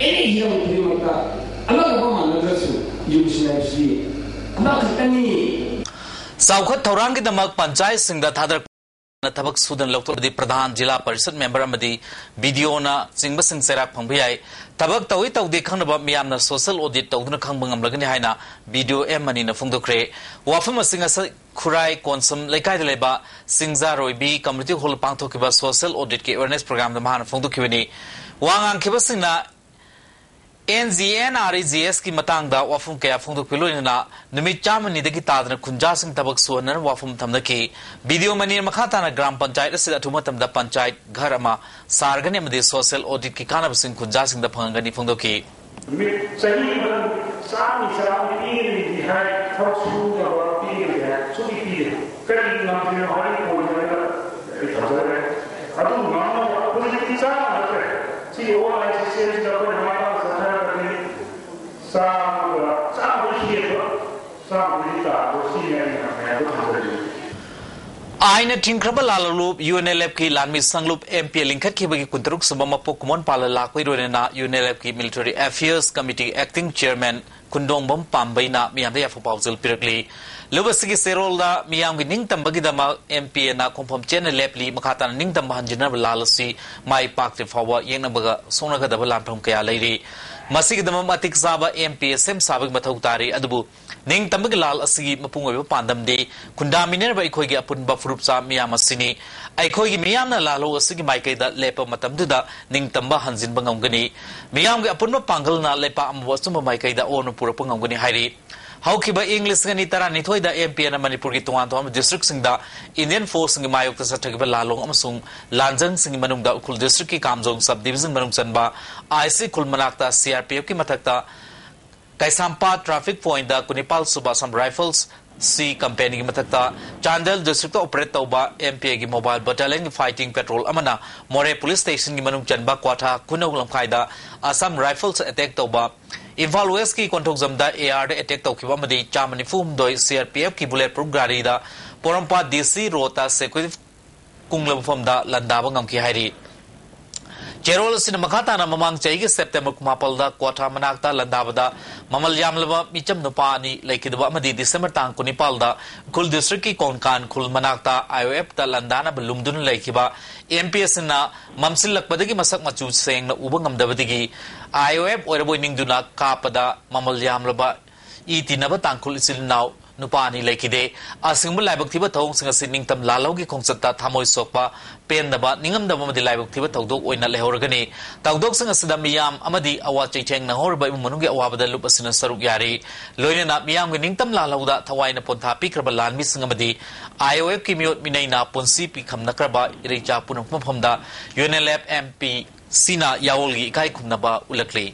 any ꯍꯤꯔꯝ ꯈꯨꯗꯤꯡꯃꯛꯇ ꯑꯃꯒ ꯑꯃ ꯃꯥꯟꯅꯗ꯭ꯔꯁꯨ education ꯍꯥꯏꯕꯁꯤꯗꯤ ꯑꯃꯈꯛꯇꯅꯤ꯫ ꯆꯥꯎꯈꯠ ꯊꯧꯔꯥꯡꯒꯤꯗꯃꯛ ꯄꯟꯆꯥꯌꯠꯁꯤꯡꯗ ꯊꯥꯗꯔꯛꯄ ꯊꯕꯛ ꯁꯨꯗꯅ ꯂꯧꯊꯣꯛꯂꯕꯗꯤ ꯄ꯭ꯔꯙꯥꯟ, ꯖꯤꯂꯥ ꯄꯔꯤꯁꯠ ꯃꯦꯝꯕꯔ ꯑꯃꯗꯤ BDOꯅ ꯆꯤꯡꯕꯁꯤꯡ ꯆꯩꯔꯥꯛ ꯐꯪꯕ ꯌꯥꯏ꯫ ꯊꯕꯛ ꯇꯧꯏ ꯇꯧꯗꯦ ꯈꯪꯅꯕ ꯃꯤꯌꯥꯝꯅ social audit ꯇꯧꯗꯨꯅ ꯈꯪꯕ ꯉꯝꯂꯒꯅꯤ ꯍꯥꯏꯅ BDO ꯑꯦꯝ ꯃꯅꯤꯅ ꯐꯣꯡꯗꯣꯛꯈ꯭ꯔꯦ꯫ ꯋꯥꯐꯝ ꯑꯁꯤ ꯉꯁꯤ ꯈꯨꯔꯥꯏ ꯀꯣꯟꯁꯝ ꯂꯩꯀꯥꯏꯗ ꯂꯩꯕ ꯁꯤꯡꯖꯥꯔꯣꯏꯕꯤ community hall ꯄꯥꯡꯊꯣꯛꯈꯤꯕ social auditꯀꯤ awareness programꯗ ꯃꯍꯥꯛꯅ ꯐꯣꯡꯗꯣꯛꯈꯤꯕꯅꯤ꯫ ꯋꯥ ꯉꯥꯡꯈꯤꯕꯁꯤꯡꯅ N G N R E G ꯑꯦꯁꯀꯤ ꯃꯇꯥꯡꯗ ꯋꯥꯐꯝ ꯀꯌꯥ ꯐꯣꯡꯗꯣꯛꯄ ꯂꯣꯏꯅꯅ ꯅꯨꯃꯤꯠ ꯆꯥꯝꯃ ꯅꯤꯗꯒꯤ ꯇꯥꯗꯅ ꯈꯨꯟꯖꯥꯁꯤꯡ ꯊꯕꯛ ꯁꯨꯍꯟꯅꯅꯕ ꯋꯥꯐꯝ ꯊꯝꯅꯈꯤ꯫ ꯚꯤꯗꯤꯑꯣ ꯃꯅꯤꯔ ꯃꯈꯥ ꯇꯥꯅ ꯒ꯭ꯔꯥꯝ ꯄꯟꯆꯥꯌꯠ ꯑꯁꯤꯗ ꯑꯊꯨꯕ ꯃꯇꯝꯗ ꯄꯟꯆꯥꯌꯠ ꯘꯔ ꯑꯃ ꯁꯥꯔꯒꯅꯤ ꯑꯃꯗꯤ ꯁꯣꯁꯤꯌꯦꯜ ꯑꯣꯗꯤꯠꯀꯤ ꯀꯥꯟꯅꯕꯁꯤꯡ ꯈꯨꯟꯖꯥꯁꯤꯡꯗ ꯐꯪꯍꯟꯒꯅꯤ ꯐꯣꯡꯗꯣꯛꯈꯤ꯫ ꯅꯨꯃꯤꯠ ꯆꯍꯤ ꯑꯃꯗ ꯆꯥꯝꯃ ꯆꯥꯝꯃ ꯄꯤꯒꯅꯤꯗꯤ ꯍꯥꯏ, ꯊꯕꯛ ꯁꯨꯅꯕ ꯄꯤꯒꯅꯤ ꯍꯥꯏ, ꯁꯨꯡꯄꯤ ꯄꯤꯗꯦ꯫ ꯀꯔꯤ ꯉꯝꯗ꯭ꯔꯤꯅꯣ ꯍꯥꯏꯕꯒꯤ ꯄꯣꯏꯟꯠ ꯑꯗꯨꯗ ꯑꯩ ꯊꯝꯖꯔꯦ꯫ ꯑꯗꯨ ꯉꯝꯅꯕ ꯍꯧꯖꯤꯛꯇꯤ ꯆꯥꯝꯃ ꯅꯠꯇ꯭ꯔꯦ꯫ ꯁꯤꯒꯤ ꯑꯣꯟꯂꯥꯏꯟ ꯁꯤꯁꯇꯦꯝꯁꯤꯗ ꯑꯩꯈꯣꯏꯅ ꯃꯥꯏ ꯄꯥꯛꯅ ꯆꯠꯊꯔꯛꯄꯅꯤ꯫ ꯆꯥꯝꯃꯒ, ꯆꯥꯝꯃꯗ ꯁꯤꯌꯦꯕ, ꯆꯥꯝꯃꯗꯒꯤ ꯇꯥꯕ ꯁꯤꯅꯤ ꯑꯩꯅ ꯃꯌꯥꯝꯗ ꯊꯝꯖꯔꯤꯁꯦ꯫ ꯑꯥꯏꯟꯅ ꯊꯤꯡꯈ꯭ꯔꯕ ꯂꯥꯜꯍꯧꯂꯨꯞ ꯌꯨ ꯑꯦꯟ ꯑꯦꯜ ꯑꯦꯐꯀꯤ ꯂꯥꯟꯃꯤ ꯁꯪꯂꯨꯞ ꯑꯦꯝ ꯄꯤ ꯑꯦ ꯂꯤꯡꯈꯠꯈꯤꯕꯒꯤ ꯀꯨꯟꯇꯔꯨꯛ ꯁꯨꯕ ꯃꯄꯣꯛ ꯀꯨꯝꯑꯣꯟ ꯄꯥꯜꯂ ꯂꯥꯛꯄꯒꯤ ꯂꯣꯏꯅꯅ ꯌꯨ ꯑꯦꯟ ꯑꯦꯜ ꯑꯦꯐꯀꯤ ꯃꯤꯂꯤꯇꯔꯤ ꯑꯦꯐꯤꯌꯔꯁ ꯀꯃꯤꯇꯤꯒꯤ ꯑꯦꯛꯇꯤꯡ ꯆꯤꯌꯔꯃꯦꯟ ꯈꯨꯟꯗꯣꯡꯕꯝ ꯄꯥꯝꯕꯩꯅ ꯃꯤꯌꯥꯝꯗ ꯌꯥꯏꯐ ꯄꯥꯎꯖꯦꯜ ꯄꯤꯔꯛꯂꯤ꯫ ꯂꯨꯞ ꯑꯁꯤꯒꯤ ꯆꯦꯔꯣꯜꯗ ꯃꯤꯌꯥꯝꯒꯤ ꯅꯤꯡꯇꯝꯕꯒꯤꯗꯃꯛ ꯑꯦꯝ ꯄꯤ ꯑꯦꯅ ꯈꯣꯡꯐꯝ ꯆꯦꯠꯅ ꯂꯦꯞꯂꯤ꯫ ꯃꯈꯥ ꯇꯥꯅ ꯅꯤꯡꯇꯝꯕ ꯍꯟꯖꯤꯟꯅꯕ ꯂꯥꯜ ꯑꯁꯤ ꯃꯥꯏ ꯄꯥꯛꯇ꯭ꯔꯤ ꯐꯥꯎꯕ ꯌꯦꯛꯅꯕꯒ ꯁꯣꯛꯅꯒꯗꯕ ꯂꯥꯟꯐꯝ ꯀꯌꯥ ꯂꯩꯔꯤ꯫ ꯃꯁꯤꯒꯤꯗꯃꯛ ꯃꯇꯤꯛ ꯆꯥꯕ ꯑꯦꯝ ꯄꯤ ꯑꯦ ꯁꯦꯝ ꯁꯥꯕꯒꯤ ꯃꯊꯧ ꯇꯥꯔꯤ꯫ ꯑꯗꯨꯕꯨ ꯅꯤꯡꯇꯝꯕꯒꯤ ꯂꯥꯜ ꯑꯁꯤꯒꯤ ꯃꯄꯨꯡ ꯑꯣꯏꯕ ꯄꯥꯟꯗꯝꯗꯤ ꯈꯨꯟꯗꯥꯃꯤꯟꯅꯔꯤꯕ ꯑꯩꯈꯣꯏꯒꯤ ꯑꯄꯨꯟꯕ ꯐꯨꯔꯨꯞꯆꯥ ꯃꯤꯌꯥꯝ ꯑꯁꯤꯅꯤ꯫ ꯑꯩꯈꯣꯏꯒꯤ ꯃꯤꯌꯥꯝꯅ ꯂꯥꯜꯍꯧ ꯑꯁꯤꯒꯤ ꯃꯥꯏꯀꯩꯗ ꯂꯦꯞꯄ ꯃꯇꯝꯗꯨꯗ ꯅꯤꯡꯇꯝꯕ ꯍꯟꯖꯤꯟꯕ ꯉꯝꯒꯅꯤ꯫ ꯃꯤꯌꯥꯝꯒꯤ ꯑꯄꯨꯟꯕ ꯄꯥꯡꯒꯜꯅ ꯂꯩꯄꯥꯛ ꯑꯃꯕꯨ ꯑꯆꯨꯝꯕ ꯃꯥꯏꯀꯩꯗ ꯑꯣꯟꯅ ꯄꯨꯔꯛꯄ ꯉꯝꯒꯅꯤ ꯍꯥꯏꯔꯤ꯫ ꯍꯧꯈꯤꯕ ꯏꯪ ꯂꯤꯁꯤꯡ ꯑꯅꯤ ꯇꯔꯥꯅꯤꯊꯣꯏꯗ ꯑꯦꯝ ꯄꯤ ꯑꯦꯅ ꯃꯅꯤꯄꯨꯔꯒꯤ ꯇꯣꯉꯥꯟ ꯇꯣꯉꯥꯟꯕ ꯗꯤꯁꯇ꯭ꯔꯤꯛꯁꯤꯡꯗ ꯏꯟꯗꯤꯌꯟ ꯐꯣꯔꯁꯁꯤꯡꯒꯤ ꯃꯥꯌꯣꯛꯇ ꯆꯠꯊꯈꯤꯕ ꯂꯥꯜꯂꯣꯡ ꯑꯃꯁꯨꯡ ꯂꯥꯟꯖꯪꯁꯤꯡꯒꯤ ꯃꯅꯨꯡꯗ ꯎꯈ꯭ꯔꯨꯜ ꯗꯤꯁꯇ꯭ꯔꯤꯛꯀꯤ ꯀꯥꯝꯖꯣꯡ ꯁꯕ ꯗꯤꯕꯤꯖꯟ ꯃꯅꯨꯡ ꯆꯟꯕ ꯑꯥꯏ ꯁꯤ ꯈꯨꯜ ꯃꯅꯥꯛꯇ ꯁꯤ ꯑꯥꯔ ꯄꯤ ꯑꯦꯐꯀꯤ ꯃꯊꯛꯇ ꯀꯩꯁꯥꯝꯄꯥꯠ ꯇ꯭ꯔꯥꯐꯤꯛ ꯄꯣꯏꯟꯗ ꯀꯨꯟꯅꯤꯄꯥꯜ ꯁꯨꯕ ꯑꯁꯥꯝ ꯔꯥꯏꯐꯜꯁ ꯁꯤ ꯀꯝꯄꯦꯅꯤꯒꯤ ꯃꯊꯛꯇ ꯆꯥꯟꯗꯦꯜ ꯗꯤꯁꯇ꯭ꯔꯤꯛꯇ ꯑꯣꯄꯔꯦꯠ ꯇꯧꯕ ꯑꯦꯝ ꯄꯤ ꯑꯦꯒꯤ ꯃꯣꯕꯥꯏꯜ ꯕꯠꯇꯥꯂꯤꯌꯟꯒꯤ ꯐꯥꯏꯇꯤꯡ ꯄꯦꯇ꯭ꯔꯣꯜ ꯑꯃꯅ ꯃꯣꯔꯦ ꯄꯨꯂꯤꯁ ꯁ꯭ꯇꯦꯁꯟꯒꯤ ꯃꯅꯨꯡ ꯆꯟꯕ ꯀ꯭ꯋꯥꯊꯥ ꯈꯨꯅꯧ ꯂꯝꯈꯥꯏꯗ ꯑꯁꯥꯝ ꯔꯥꯏꯐꯜꯁ ꯑꯦꯇꯦꯛ ꯇꯧꯕ, ꯏꯝꯐꯥꯜ ꯋꯦꯁꯀꯤ ꯀꯣꯟꯊꯣꯛꯖꯝꯗ ꯑꯦ ꯑꯥꯔꯗ ꯑꯦꯇꯦꯛ ꯇꯧꯈꯤꯕ ꯑꯃꯗꯤ ꯆꯥꯝꯃ ꯅꯤꯐꯨ ꯍꯨꯝꯗꯣꯏ ꯁꯤ ꯑꯥꯔ ꯄꯤ ꯑꯦꯐꯀꯤ ꯕꯨꯂꯦꯠ ꯄ꯭ꯔꯨꯐ ꯒꯥꯔꯤꯗ ꯄꯣꯔꯣꯝꯄꯥꯠ ꯗꯤ ꯁꯤ ꯔꯣꯗꯇ ꯁꯦꯀ꯭ꯌꯨꯔꯤꯇꯤ ꯀꯨꯡꯂꯕ ꯃꯐꯝꯗ ꯂꯥꯟꯗꯥꯕ ꯉꯝꯈꯤ ꯍꯥꯏꯔꯤ꯫ ꯆꯦꯔꯣꯜ ꯑꯁꯤꯅ ꯃꯈꯥ ꯇꯥꯅ ꯃꯃꯥꯡ ꯆꯍꯤꯒꯤ ꯁꯦꯞꯇꯦꯝꯕꯔ ꯀꯨꯟꯃꯥꯄꯜꯗ ꯀ꯭ꯋꯥꯊꯥ ꯃꯅꯥꯛꯇ ꯂꯥꯟꯗꯥꯕꯗ ꯃꯃꯜ ꯌꯥꯝꯂꯕ ꯃꯤꯆꯝ ꯅꯨꯄꯥ ꯑꯅꯤ ꯂꯩꯈꯤꯗꯕ ꯑꯃꯗꯤ ꯗꯤꯁꯦꯝꯕꯔ ꯇꯥꯡ ꯀꯨꯟꯅꯤꯄꯥꯜꯗ ꯎꯈ꯭ꯔꯨꯜ ꯗꯤꯁꯇ꯭ꯔꯤꯛꯀꯤ ꯀꯣꯟꯀꯥꯟ ꯈꯨꯜ ꯃꯅꯥꯛꯇ ꯑꯥꯏ ꯑꯣ ꯑꯦꯐꯇ ꯂꯥꯟꯗꯥꯅꯕ ꯂꯨꯝꯗꯨꯅ ꯂꯩꯈꯤꯕ ꯑꯦꯝ ꯄꯤ ꯑꯦꯁꯁꯤꯡꯅ ꯃꯝꯁꯤꯜꯂꯛꯄꯗꯒꯤ ꯃꯁꯛ ꯃꯆꯨ ꯁꯦꯡꯅ ꯎꯕ ꯉꯝꯗꯕꯗꯒꯤ ꯑꯥꯏ ꯑꯣ ꯑꯦꯐ ꯑꯣꯏꯔꯕꯣꯏ ꯅꯤꯡꯗꯨꯅ ꯀꯥꯞꯄꯗ ꯃꯃꯜ ꯌꯥꯝꯂꯕ ꯏ ꯇꯤꯟꯅꯕ ꯇꯥꯡꯈꯨꯜ ꯏꯆꯤꯜ ꯏꯅꯥꯎ ꯅꯨꯄꯥ ꯑꯅꯤ ꯂꯩꯈꯤꯗꯦ꯫ ꯑꯁꯤꯒꯨꯝꯕ ꯂꯥꯏꯕꯛ ꯊꯤꯕ ꯊꯧꯑꯣꯡꯁꯤꯡ ꯑꯁꯤ ꯅꯤꯡꯇꯝ ꯂꯥꯜꯍꯧꯒꯤ ꯈꯣꯡꯆꯠꯇ ꯊꯃꯣꯏ ꯁꯣꯛꯄ, ꯄꯦꯟꯗꯕ, ꯅꯤꯡꯉꯝꯗꯕ ꯑꯃꯗꯤ ꯂꯥꯏꯕꯛ ꯊꯤꯕ ꯊꯧꯗꯣꯛ ꯑꯣꯏꯅ ꯂꯩꯍꯧꯔꯒꯅꯤ꯫ ꯊꯧꯗꯣꯛꯁꯤꯡ ꯑꯁꯤꯗ ꯃꯤꯌꯥꯝ ꯑꯃꯗꯤ ꯑꯋꯥ ꯆꯩꯊꯦꯡ ꯅꯪꯍꯧꯔꯕ ꯏꯃꯨꯡ ꯃꯅꯨꯡꯒꯤ ꯑꯋꯥꯕꯗ ꯂꯨꯞ ꯑꯁꯤꯅ ꯁꯔꯨꯛ ꯌꯥꯔꯤ꯫ ꯂꯣꯏꯅꯅ ꯃꯤꯌꯥꯝꯒꯤ ꯅꯤꯡꯇꯝ ꯂꯥꯜꯍꯧꯗ ꯊꯋꯥꯏꯅ ꯄꯣꯟꯊꯥ ꯄꯤꯈ꯭ꯔꯕ ꯂꯥꯟꯃꯤꯁꯤꯡ ꯑꯃꯗꯤ IOFꯀꯤ ꯃꯤꯑꯣꯠ ꯃꯤꯅꯩꯅ ꯄꯨꯟꯁꯤ ꯄꯤꯈꯝꯅꯈ꯭ꯔꯕ ꯏꯔꯩꯆꯥ ꯄꯨꯝꯅꯃꯛ ꯃꯐꯝꯗ UNLF MP ꯁꯤꯅ ꯌꯥꯑꯣꯜꯒꯤ ꯏꯀꯥꯏ ꯈꯨꯝꯅꯕ ꯎꯠꯂꯛꯂꯤ꯫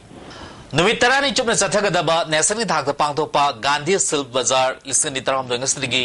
ꯅꯨꯃꯤꯠ ꯇꯔꯥꯅꯤ ꯆꯨꯞꯅ ꯆꯠꯊꯒꯗꯕ ꯅꯦꯁꯅꯦꯜꯒꯤ ꯊꯥꯛꯇ ꯄꯥꯡꯊꯣꯛꯄ ꯒꯥꯟꯙꯤ ꯁꯤꯜꯛ ꯕꯖꯥꯔ ꯂꯤꯁꯤꯡ ꯑꯅꯤ ꯇꯔꯥꯍꯨꯝꯗꯣꯏ ꯉꯁꯤꯗꯒꯤ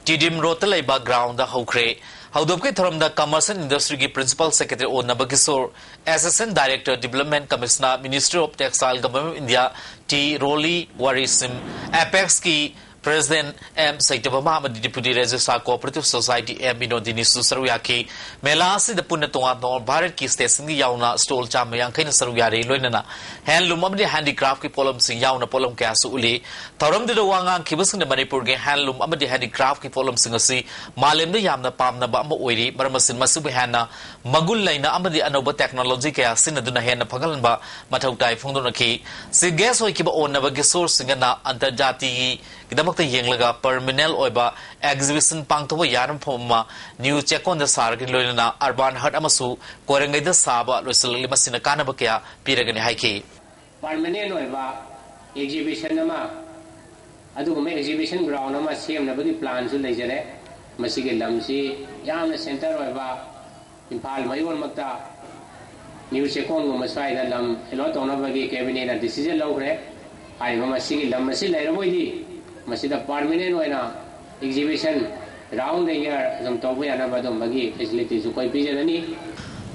ꯇꯤꯗꯤꯝ ꯔꯣꯗꯇ ꯂꯩꯕ ꯒ꯭ꯔꯥꯎꯟꯗ ꯍꯧꯈ꯭ꯔꯦ꯫ ꯍꯧꯗꯣꯛꯄꯒꯤ ꯊꯧꯔꯝꯗ ꯀꯃꯔꯁ ꯑꯦꯟ ꯏꯟꯗꯁꯇ꯭ꯔꯤꯒꯤ ꯄ꯭ꯔꯤꯟꯁꯤꯄꯥꯜ ꯁꯦꯀ꯭ꯔꯦꯇꯔꯤ ꯑꯣꯟꯅꯕ Kishore, assistant director development commissioner, ministry of textile, government of India, T Roli Warisim, ꯑꯦꯄꯦꯛꯁꯀꯤ ꯄ꯭ꯔꯦꯁꯤꯗꯦꯟꯠ ꯑꯦꯝ ꯁꯩꯇꯕꯃꯥ ꯑꯃꯗꯤ deputy registrar cooperative society M ꯕꯤꯅꯣꯗꯤꯅꯤꯁꯨ ꯁꯔꯨꯛ ꯌꯥꯈꯤ꯫ ꯃꯦꯂꯥ ꯑꯁꯤꯗ ꯄꯨꯟꯅ ꯇꯣꯉꯥꯟ ꯇꯣꯉꯥꯟꯕ ꯚꯥꯔꯠꯀꯤ ꯁ꯭ꯇꯦꯠꯁꯤꯡꯒꯤ ꯌꯥꯎꯅ ꯁ꯭ꯇꯣꯜ ꯆꯥꯝꯃ ꯌꯥꯡꯈꯩꯅ ꯁꯔꯨꯛ ꯌꯥꯔꯤ, ꯂꯣꯏꯅꯅ ꯍꯦꯟꯂꯨꯝ ꯑꯃꯗꯤ ꯍꯦꯟꯗꯤꯀ꯭ꯔꯥꯐꯀꯤ ꯄꯣꯠꯂꯝꯁꯤꯡ ꯌꯥꯎꯅ ꯄꯣꯠꯂꯝ ꯀꯌꯥꯁꯨ ꯎꯠꯂꯤ꯫ ꯊꯧꯔꯝꯗꯨꯗ ꯋꯥ ꯉꯥꯡꯈꯤꯕꯁꯤꯡꯅ ꯃꯅꯤꯄꯨꯔꯒꯤ ꯍꯦꯟꯂꯨꯝ ꯑꯃꯗꯤ ꯍꯦꯟꯗꯤꯀ꯭ꯔꯥꯐꯀꯤ ꯄꯣꯠꯂꯝꯁꯤꯡ ꯑꯁꯤ ꯃꯥꯂꯦꯝꯗ ꯌꯥꯝꯅ ꯄꯥꯝꯅꯕ ꯑꯃ ꯑꯣꯏꯔꯤ, ꯃꯔꯝ ꯑꯁꯤꯅ ꯃꯁꯤꯕꯨ ꯍꯦꯟꯅ ꯃꯒꯨꯟ ꯂꯩꯅ ꯑꯃꯗꯤ ꯑꯅꯧꯕ ꯇꯦꯛꯅꯣꯂꯣꯖꯤ ꯀꯌꯥ ꯁꯤꯖꯤꯟꯅꯗꯨꯅ ꯍꯦꯟꯅ ꯐꯒꯠꯍꯟꯕ ꯃꯊꯧ ꯇꯥꯏ ꯐꯣꯡꯗꯣꯛꯅꯈꯤ꯫ ꯆꯤꯐ ꯒꯦꯁ ꯑꯣꯏꯈꯤꯕ ꯑꯣꯟꯅꯕ ꯀꯤꯁꯣꯔ ꯁꯤꯡꯒꯅ ꯑꯟꯇꯔꯖꯥꯇꯤꯒꯤ ꯒꯤꯗꯃꯛꯇ ꯌꯦꯡꯂꯒ ꯄꯔꯃꯤꯅꯦꯜ ꯑꯣꯏꯕ ꯑꯦꯛꯖꯤꯕꯤꯁꯟ ꯄꯥꯡꯊꯣꯛꯄ ꯌꯥꯅꯕ ꯃꯐꯝ ꯑꯃ ꯅ꯭ꯌꯨ ꯆꯦꯛꯀꯣꯟꯗ ꯁꯥꯔꯒꯅꯤ, ꯂꯣꯏꯅꯅ ꯑꯔꯕꯥꯟ ꯍꯠ ꯑꯃꯁꯨ ꯀꯣꯏꯔꯪꯒꯩꯗ ꯁꯥꯕ ꯂꯣꯏꯁꯤꯜꯂꯛꯂꯤ, ꯃꯁꯤꯅ ꯀꯥꯟꯅꯕ ꯀꯌꯥ ꯄꯤꯔꯒꯅꯤ ꯍꯥꯏꯈꯤ꯫ ꯄꯔꯃꯅꯦꯟ ꯑꯣꯏꯕ ꯑꯦꯛꯖꯤꯕꯤꯁꯟ ꯑꯃ, ꯑꯗꯨꯒꯨꯝꯕ ꯑꯦꯛꯖꯤꯕꯤꯁꯟ ꯒ꯭ꯔꯥꯎꯟ ꯑꯃ ꯁꯦꯝꯅꯕꯒꯤ ꯄ꯭ꯂꯥꯟꯁꯨ ꯂꯩꯖꯔꯦ꯫ ꯃꯁꯤꯒꯤ ꯂꯝꯁꯤ ꯌꯥꯝꯅ ꯁꯦꯟꯇꯔ ꯑꯣꯏꯕ, ꯏꯝꯐꯥꯜ ꯃꯌꯣꯟꯃꯛꯇ ꯅ꯭ꯌꯨ ꯆꯦꯛꯀꯣꯟꯒꯨꯝꯕ ꯁ꯭ꯋꯥꯏꯗ ꯂꯝ ꯑꯦꯂꯣꯠ ꯇꯧꯅꯕꯒꯤ ꯀꯦꯕꯤꯅꯦꯠꯅ ꯗꯤꯁꯤꯖꯟ ꯂꯧꯈ꯭ꯔꯦ꯫ ꯍꯥꯏꯔꯤꯕ ꯃꯁꯤꯒꯤ ꯂꯝ ꯑꯁꯤ ꯂꯩꯔꯕꯣꯏꯗꯤ ꯃꯁꯤꯗ ꯄꯔꯃꯤꯅꯦꯟ ꯑꯣꯏꯅ ꯑꯦꯛꯖꯤꯕꯤꯁꯟ ꯔꯥꯎꯟ ꯗ ꯌꯔ ꯑꯗꯨꯝ ꯇꯧꯕ ꯌꯥꯅꯕ ꯑꯗꯨꯝꯕꯒꯤ ꯐꯦꯁꯤꯂꯤꯇꯤꯁꯨ ꯑꯩꯈꯣꯏ ꯄꯤꯖꯒꯅꯤ꯫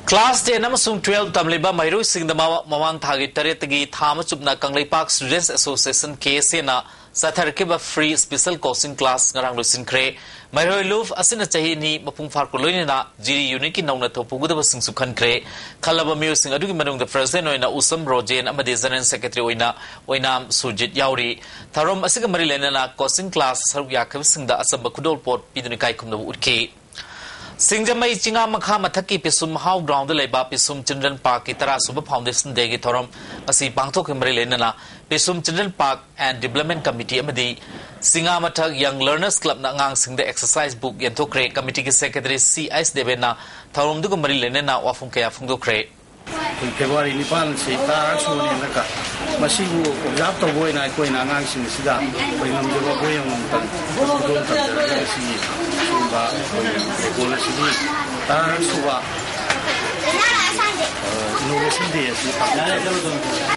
ꯀ꯭ꯂꯥꯁ ꯇꯦꯟ ꯑꯃꯁꯨꯡ ꯇꯨꯋꯦꯜꯐ ꯇꯝꯂꯤꯕ ꯃꯍꯩꯔꯣꯏꯁꯤꯡꯗ ꯃꯃꯥ-, ꯃꯃꯥꯡ ꯊꯥꯒꯤ ꯇꯔꯦꯠꯇꯒꯤ ꯊꯥ ꯑꯃ ꯆꯨꯞꯅ ꯀꯪꯂꯩꯄꯥꯛ ꯁ꯭ꯇꯨꯗꯦꯟꯠꯁ ꯑꯦꯁꯣꯁꯤꯌꯦꯁꯟ, KSAꯅ ꯆꯠꯊꯔꯛꯈꯤꯕ ꯐ꯭ꯔꯤ ꯁ꯭ꯄꯦꯁꯦꯜ ꯀꯣꯆꯤꯡ ꯀ꯭ꯂꯥꯁ ꯉꯔꯥꯡ ꯂꯣꯏꯁꯤꯟꯈ꯭ꯔꯦ꯫ ꯃꯍꯩꯔꯣꯏ ꯂꯨꯞ ꯑꯁꯤꯅ ꯆꯍꯤ ꯑꯅꯤ ꯃꯄꯨꯡ ꯐꯥꯔꯛꯄ ꯂꯣꯏꯅꯅ ꯖꯤꯔꯤ ꯌꯨꯅꯤꯠꯀꯤ ꯅꯧꯅ ꯊꯧꯄꯨꯒꯗꯕꯁꯤꯡꯁꯨ ꯈꯟꯈ꯭ꯔꯦ꯫ ꯈꯜꯂꯕ ꯃꯤꯑꯣꯏꯁꯤꯡ ꯑꯗꯨꯒꯤ ꯃꯅꯨꯡꯗ ꯄ꯭ꯔꯦꯁꯤꯗꯦꯟꯠ ꯑꯣꯏꯅ ꯎꯁꯝ ꯔꯣꯖꯦꯟ ꯑꯃꯗꯤ ꯖꯦꯅꯔꯦꯜ ꯁꯦꯀ꯭ꯔꯦꯇꯔꯤ ꯑꯣꯏꯅ ꯑꯣꯏꯅꯥꯝ ꯁꯨꯔꯖꯤꯠ ꯌꯥꯎꯔꯤ꯫ ꯊꯧꯔꯝ ꯑꯁꯤꯒ ꯃꯔꯤ ꯂꯩꯅꯅ ꯀꯣꯆꯤꯡ ꯀ꯭ꯂꯥꯁ ꯁꯔꯨꯛ ꯌꯥꯈꯤꯕꯁꯤꯡꯗ ꯑꯆꯝꯕ ꯈꯨꯗꯣꯜꯄꯣꯠ ꯄꯤꯗꯨꯅ ꯏꯀꯥꯏ ꯈꯨꯝꯅꯕ ꯎꯠꯈꯤ꯫ ꯁꯤꯡꯖꯃꯩ ꯆꯤꯉꯥ ꯃꯈꯥ ꯃꯊꯛꯀꯤ ꯄꯤꯁꯨꯝ ꯍꯥꯎ ꯒ꯭ꯔꯥꯎꯟꯗ ꯂꯩꯕ ꯄꯤꯁꯨꯝ ꯆꯤꯜꯗ꯭ꯔꯦꯟ ꯄꯥꯔꯛꯀꯤ ꯇꯔꯥ ꯁꯨꯕ ꯐꯥꯎꯟꯗꯦꯁꯟ ꯗꯦꯒꯤ ꯊꯧꯔꯝ ꯉꯁꯤ ꯄꯥꯡꯊꯣꯛꯈꯤꯕ ꯃꯔꯤ ꯂꯩꯅꯅ Pishum children park and development committee ꯑꯃꯗꯤ ꯆꯤꯉꯥ ꯃꯊꯛ ꯌꯪ ꯂꯔꯅꯔꯁ ꯀ꯭ꯂꯕꯅ ꯑꯉꯥꯡꯁꯤꯡꯗ ꯑꯦꯛꯁꯔꯁꯥꯏꯁ ꯕꯨꯛ ꯌꯦꯟꯊꯣꯛꯈ꯭ꯔꯦ꯫ ꯀꯃꯤꯇꯤꯒꯤ ꯁꯦꯀ꯭ꯔꯦꯇꯔꯤ ꯁꯤ ꯑꯩꯁ ꯗꯦꯕꯦꯟꯅ ꯊꯧꯔꯝꯗꯨꯒ ꯃꯔꯤ ꯂꯩꯅꯅ ꯋꯥꯐꯝ ꯀꯌꯥ ꯐꯣꯡꯗꯣꯛꯈ꯭ꯔꯦ꯫ ꯑꯩꯈꯣꯏ ꯐꯦꯕ꯭ꯔꯨꯋꯥꯔꯤ ꯅꯤꯄꯥꯟꯁꯤ ꯇꯔꯥ ꯁꯨꯕꯅꯤ ꯍꯟꯗꯛꯀ꯫ ꯃꯁꯤꯕꯨ ꯑꯣꯕꯖꯥꯔꯕ ꯇꯧꯕ ꯑꯣꯏꯅ ꯑꯩꯈꯣꯏꯅ ꯑꯉꯥꯡꯁꯤꯡ ꯑꯁꯤꯗ ꯑꯩꯈꯣꯏ ꯉꯝꯖꯕ ꯑꯩꯈꯣꯏ ꯑꯃꯃꯝꯇꯪ ꯈꯨꯗꯣꯜ ꯇꯝꯖꯔꯒ ꯉꯁꯤꯒꯤ ꯁꯤꯒꯨꯝꯕ ꯑꯩꯈꯣꯏ ꯂꯩꯀꯣꯜ ꯑꯁꯤꯒꯤ ꯇꯔꯥ ꯁꯨꯕ, ꯑ, inauguration day ꯑꯁꯤ ꯄꯥꯡꯊꯣꯛꯆꯔꯤ꯫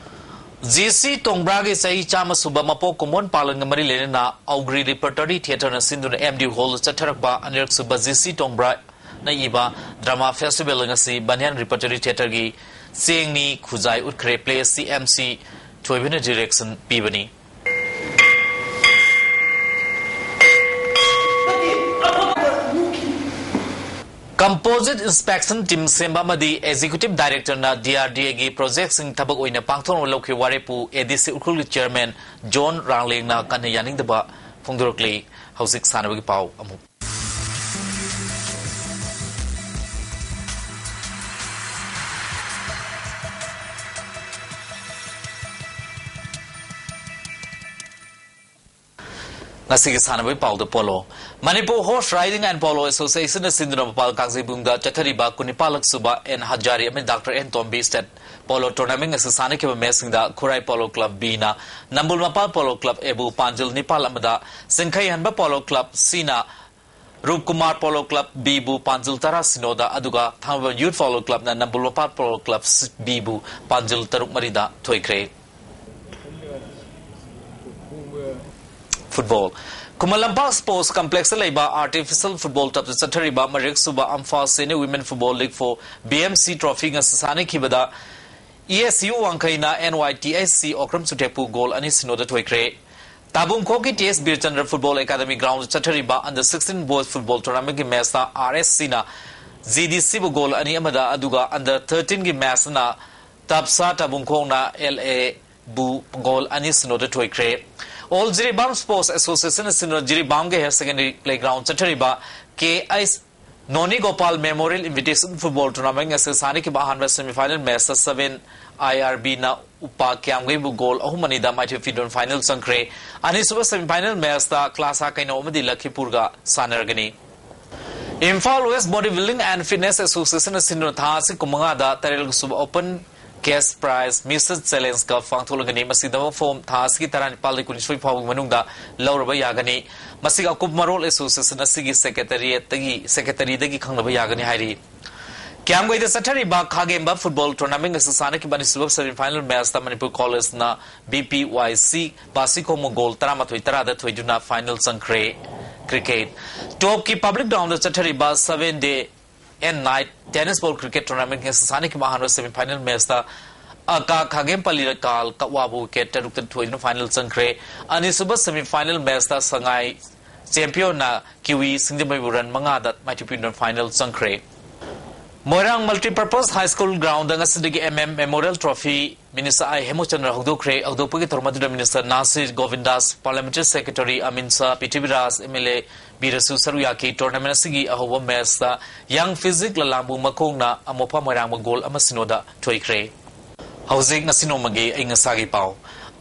ꯖꯤ ꯁꯤ ꯇꯣꯡꯕ꯭ꯔꯥꯒꯤ ꯆꯍꯤ ꯆꯥꯝꯃ ꯁꯨꯕ ꯃꯄꯣꯛ ꯀꯨꯝꯑꯣꯟ ꯄꯥꯂꯟꯒ ꯃꯔꯤ ꯂꯩꯅꯅ ꯑꯧꯒ꯭ꯔꯤ ꯔꯤꯄꯔꯇꯔꯤ ꯊꯤꯌꯦꯇꯔꯅ ꯁꯤꯟꯗꯨꯅ ꯑꯦꯝ ꯗꯤ ꯍꯣꯜꯗ ꯆꯠꯊꯔꯛꯄ ꯑꯅꯤꯔꯛ ꯁꯨꯕ ꯖꯤ ꯁꯤ ꯇꯣꯡꯕ꯭ꯔꯥꯅ ꯏꯕ ꯗ꯭ꯔꯃꯥ ꯐꯦꯁꯇꯤꯚꯦꯜ ꯉꯁꯤ ꯕꯅꯤꯌꯥꯟ ꯔꯤꯄꯔꯇꯔꯤ ꯊꯤꯌꯦꯇꯔꯒꯤ ꯆꯦꯡꯅꯤ ꯈꯨꯖꯥꯏ ꯎꯠꯈ꯭ꯔꯦ꯫ ꯄ꯭ꯂꯦ ꯑꯁꯤ ꯑꯦꯝ ꯁꯤ ꯊꯣꯏꯕꯅ ꯗꯤꯔꯦꯛꯁꯟ ꯄꯤꯕꯅꯤ꯫ ꯀꯝꯄꯣꯖꯤꯠ ꯏꯟꯁꯄꯦꯛꯁꯟ ꯇꯤꯝ ꯁꯦꯝꯕ ꯑꯃꯗꯤ ꯑꯦꯛꯖꯤꯀ꯭ꯌꯨꯇꯤꯚ ꯗꯥꯏꯔꯦꯛꯇꯔꯅ ꯗꯤ ꯑꯥꯔ ꯗꯤ ꯑꯦꯒꯤ ꯄ꯭ꯔꯣꯖꯦꯛꯁꯤꯡ ꯊꯕꯛ ꯑꯣꯏꯅ ꯄꯥꯡꯊꯣꯛꯅꯕ ꯂꯧꯈꯤꯕ ꯋꯥꯔꯦꯞꯄꯨ ꯑꯦ ꯗꯤ ꯁꯤ ꯎꯈ꯭ꯔꯨꯜꯒꯤ ꯆꯤꯌꯔꯃꯦꯟ ꯖꯣꯟ ꯔꯥꯡꯂꯦꯡꯅ ꯀꯟꯅ ꯌꯥꯅꯤꯡꯗꯕ ꯐꯣꯡꯗꯣꯔꯛꯂꯤ꯫ ꯍꯧꯖꯤꯛ ꯁꯥꯟꯅꯕꯒꯤ ꯄꯥꯎ ꯑꯃꯨꯛ꯫ ꯉꯁꯤꯒꯤ ꯁꯥꯟꯅꯕꯒꯤ ꯄꯥꯎꯗ polo. Manipur horse riding and polo ꯑꯦꯁꯣꯁꯤꯌꯦꯁꯟꯅ ꯁꯤꯟꯗꯨꯅ ꯃꯄꯥꯜ ꯀꯥꯡꯖꯩꯕꯨꯡꯗ ꯆꯠꯊꯔꯤꯕ ꯀꯨꯟꯅꯤꯄꯥꯜꯂꯛ ꯁꯨꯕ ꯑꯦꯟ ꯍꯖꯥꯔꯤ ꯑꯃꯗꯤ doctor N Tombi state polo tournament ꯑꯁꯤ ꯁꯥꯟꯅꯈꯤꯕ ꯃꯦꯆꯁꯤꯡꯗ ꯈꯨꯔꯥꯏ ꯄꯣꯂꯣ ꯀ꯭ꯂꯕ ꯕꯤꯅ ꯅꯝꯕꯨꯜ ꯃꯄꯥꯜ ꯄꯣꯂꯣ ꯀ꯭ꯂꯕ ꯑꯦꯕꯨ ꯄꯥꯟꯖꯤꯜ ꯅꯤꯄꯥꯜ ꯑꯃꯗ, ꯆꯤꯡꯈꯩꯍꯟꯕ ꯄꯣꯂꯣ ꯀ꯭ꯂꯕ ꯁꯤꯅ ꯔꯨꯞꯀꯨꯃꯥꯔ ꯄꯣꯂꯣ ꯀ꯭ꯂꯕ ꯕꯤꯕꯨ ꯄꯥꯟꯖꯤꯜ ꯇꯔꯥ ꯁꯤꯅꯣꯗ, ꯑꯗꯨꯒ ꯊꯥꯡꯃꯩꯕꯟ ꯌꯨꯠ ꯄꯣꯂꯣ ꯀ꯭ꯂꯕꯅ ꯅꯝꯕꯨꯜ ꯃꯄꯥꯜ ꯄꯣꯂꯣ ꯀ꯭ꯂꯕ ꯕꯤꯕꯨ ꯄꯥꯟꯖꯤꯜ ꯇꯔꯨꯛ ꯃꯔꯤꯗ ꯊꯣꯏꯈ꯭ꯔꯦ꯫ ꯐꯨꯠꯕꯣꯜ꯫ ꯈꯨꯃꯟ ꯂꯝꯄꯥꯛ ꯁ꯭ꯄꯣꯔꯠꯁ ꯀꯝꯄ꯭ꯂꯦꯛꯁꯇ ꯂꯩꯕ ꯑꯥꯔꯇꯤꯐꯤꯁꯤꯌꯦꯜ ꯐꯨꯠꯕꯣꯜ ꯇꯔꯐꯇ ꯆꯠꯊꯔꯤꯕ ꯃꯔꯤꯔꯛ ꯁꯨꯕ ꯑꯝꯐꯥ senior women football league for B M C trophy ꯉꯁꯤ ꯁꯥꯟꯅꯈꯤꯕꯗ ꯏ ꯑꯦꯁ ꯌꯨ ꯋꯥꯡꯈꯩꯅ N Y T H C Okram ꯆꯨꯊꯦꯛꯄꯨ ꯒꯣꯜ ꯑꯅꯤ ꯁꯤꯅꯣꯗ ꯊꯣꯏꯈ꯭ꯔꯦ꯫ ꯇꯥꯕꯨꯡꯈꯣꯛꯀꯤ T S Birchandra football academy ground ꯆꯠꯊꯔꯤꯕ ꯑꯟꯗꯔ ꯁꯤꯛꯁꯇꯤꯟ ꯕꯣꯏꯁ ꯐꯨꯠꯕꯣꯜ ꯇꯣꯔꯅꯥꯃꯦꯟꯒꯤ ꯃꯦꯆꯇ ꯑꯥꯔ ꯑꯦꯁ ꯁꯤꯅ ꯖꯤ ꯗꯤ ꯁꯤꯕꯨ ꯒꯣꯜ ꯑꯅꯤ ꯑꯃꯗ, ꯑꯗꯨꯒ ꯑꯟꯗꯔ ꯊꯥꯔꯇꯤꯟꯒꯤ ꯃꯦꯆꯇꯅ ꯇꯥꯞꯁꯥ ꯇꯥꯕꯨꯡꯈꯣꯛꯅ ꯑꯦꯜ ꯑꯦ ꯕꯨ ꯒꯣꯜ ꯑꯅꯤ ꯁꯤꯅꯣꯗ ꯊꯣꯏꯈ꯭ꯔꯦ꯫ ꯑꯣꯜ ꯖꯤꯔꯤꯕꯥꯝ ꯁ꯭ꯄꯣꯔꯠꯁ ꯑꯦꯁꯣꯁꯤꯌꯦꯁꯟꯅ ꯁꯤꯟꯗꯨꯅ ꯖꯤꯔꯤꯕꯥꯝꯒꯤ ꯍꯥꯌꯔ ꯁꯦꯀꯦꯟꯗꯔꯤ ꯄ꯭ꯂꯦꯒ꯭ꯔꯥꯎꯟ ꯆꯠꯊꯔꯤꯕ K H Noni Gopal memorial invitation football tournament ꯑꯁꯤ ꯁꯥꯟꯅꯈꯤꯕ ꯑꯍꯥꯟꯕ ꯁꯦꯃꯤꯐꯥꯏꯅꯦꯜ ꯃꯦꯆꯇ ꯁꯚꯦꯟ ꯑꯥꯏ ꯑꯥꯔ ꯕꯤꯅ ꯎꯄꯥ ꯀ꯭ꯌꯥꯝꯒꯩꯕꯨ ꯒꯣꯜ ꯑꯍꯨꯝ ꯑꯅꯤꯗ ꯃꯥꯏꯊꯤꯕ ꯄꯤꯗꯨꯅ ꯐꯥꯏꯅꯦꯜ ꯆꯪꯈ꯭ꯔꯦ꯫ ꯑꯅꯤꯁꯨꯕ ꯁꯦꯃꯤꯐꯥꯏꯅꯦꯜ ꯃꯦꯆꯇ ꯀ꯭ꯂꯥꯁꯥ ꯀꯩꯅꯧ ꯑꯃꯗꯤ ꯂꯈꯤꯄꯨꯔꯒ ꯁꯥꯟꯅꯔꯒꯅꯤ꯫ Imphal west body building and fitness ꯑꯦꯁꯣꯁꯤꯌꯦꯁꯟꯅ ꯁꯤꯟꯗꯨꯅ ꯊꯥ ꯑꯁꯤ ꯀꯨꯟꯃꯉꯥꯗ ꯇꯔꯦꯠ ꯁꯨꯕ open cash prize miss challenge cup ꯄꯥꯡꯊꯣꯛꯂꯒꯅꯤ꯫ ꯃꯁꯤꯒꯤꯗꯃꯛ ꯐꯣꯝ ꯊꯥ ꯑꯁꯤꯒꯤ ꯇꯔꯥꯅꯤꯄꯥꯜꯗꯒꯤ ꯀꯨꯟꯅꯤꯊꯣꯏ ꯐꯥꯎꯕꯒꯤ ꯃꯅꯨꯡꯗ ꯂꯧꯔꯕ ꯌꯥꯒꯅꯤ꯫ ꯃꯁꯤꯒꯤ ꯑꯀꯨꯞꯄ ꯃꯔꯣꯜ ꯑꯦꯁꯣꯁꯤꯌꯦꯁꯟ ꯑꯁꯤꯒꯤ ꯁꯦꯀ꯭ꯔꯦꯇꯔꯤꯌꯦꯠꯇꯒꯤ, ꯁꯦꯀ꯭ꯔꯦꯇꯔꯤꯗꯒꯤ ꯈꯪꯅꯕ ꯌꯥꯒꯅꯤ ꯍꯥꯏꯔꯤ꯫ ꯀ꯭ꯌꯥꯝꯒꯩꯗ ꯆꯠꯊꯔꯤꯕ ꯈꯥꯒꯦꯝꯕ ꯐꯨꯠꯕꯣꯜ ꯇꯣꯔꯅꯥꯃꯦꯟ ꯑꯁꯤ ꯁꯥꯟꯅꯈꯤꯕ ꯑꯅꯤꯁꯨꯕ ꯁꯦꯃꯤꯐꯥꯏꯅꯦꯜ ꯃꯦꯆꯇ ꯃꯅꯤꯄꯨꯔ ꯀꯣꯂꯦꯖꯅ ꯕꯤ ꯄꯤ ꯋꯥꯏ ꯁꯤ ꯕꯥꯁꯤꯈꯣꯡꯕꯨ ꯒꯣꯜ ꯇꯔꯥꯃꯥꯊꯣꯏ ꯇꯔꯥꯗ ꯊꯣꯏꯗꯨꯅ ꯐꯥꯏꯅꯦꯜ ꯆꯪꯈ꯭ꯔꯦ꯫ ꯀ꯭ꯔꯤꯀꯦꯠ꯫ ꯇꯣꯞꯀꯤ ꯄꯕ꯭ꯂꯤꯛ ꯒ꯭ꯔꯥꯎꯟꯗ ꯆꯠꯊꯔꯤꯕ seven day and night tennis ball cricket tournament ꯑꯁꯤ ꯁꯥꯟꯅꯈꯤꯕ ꯑꯍꯥꯟꯕ ꯁꯦꯃꯤꯐꯥꯏꯅꯦꯜ ꯃꯦꯆꯇ ꯑꯀꯥ ꯈꯥꯒꯦꯝꯄꯜꯂꯤ ꯀꯥꯜ ꯀꯛꯋꯥꯕꯨ ꯋꯤꯀꯦꯠ ꯇꯔꯨꯛꯇ ꯊꯣꯏꯗꯨꯅ ꯐꯥꯏꯅꯦꯜ ꯆꯪꯈ꯭ꯔꯦ꯫ ꯑꯅꯤꯁꯨꯕ ꯁꯦꯃꯤꯐꯥꯏꯅꯦꯜ ꯃꯦꯆꯇ ꯁꯉꯥꯏ ꯆꯦꯝꯄꯤꯌꯟꯅ ꯀꯤꯋꯤ ꯁꯤꯡꯖꯃꯩꯕꯨ ꯔꯟ ꯃꯉꯥꯗ ꯃꯥꯏꯊꯤꯕ ꯄꯤꯗꯨꯅ ꯐꯥꯏꯅꯦꯜ ꯆꯪꯈ꯭ꯔꯦ꯫ Moirang multipurpose high school ground ꯉꯁꯤꯗꯒꯤ M M memorial trophy minister I Hemochandra ꯍꯧꯗꯣꯛꯈ꯭ꯔꯦ꯫ ꯍꯧꯗꯣꯛꯄꯒꯤ ꯊꯧꯔꯝ ꯑꯗꯨꯗ minister Nasir Govindas, parliamentary secretary Amin Shah, Prithviraj M L A ꯕꯤꯔꯁꯨ ꯁꯔꯨꯛ ꯌꯥꯈꯤ꯫ ꯇꯣꯔꯅꯥꯃꯦꯟ ꯑꯁꯤꯒꯤ ꯑꯍꯧꯕ ꯃꯦꯆꯇ ꯌꯪ ꯐꯤꯖꯤꯛ ꯂꯂꯥꯡꯕꯨ ꯃꯈꯣꯡꯅ ꯑꯃꯣꯐꯥ ꯃꯣꯏꯔꯥꯡꯕ ꯒꯣꯜ ꯑꯃ ꯁꯤꯅꯣꯗ ꯊꯣꯏꯈ꯭ꯔꯦ꯫ ꯍꯧꯖꯤꯛ ꯉꯁꯤ ꯅꯣꯡꯃꯒꯤ ꯑꯏꯪ ꯑꯁꯥꯒꯤ ꯄꯥꯎ꯫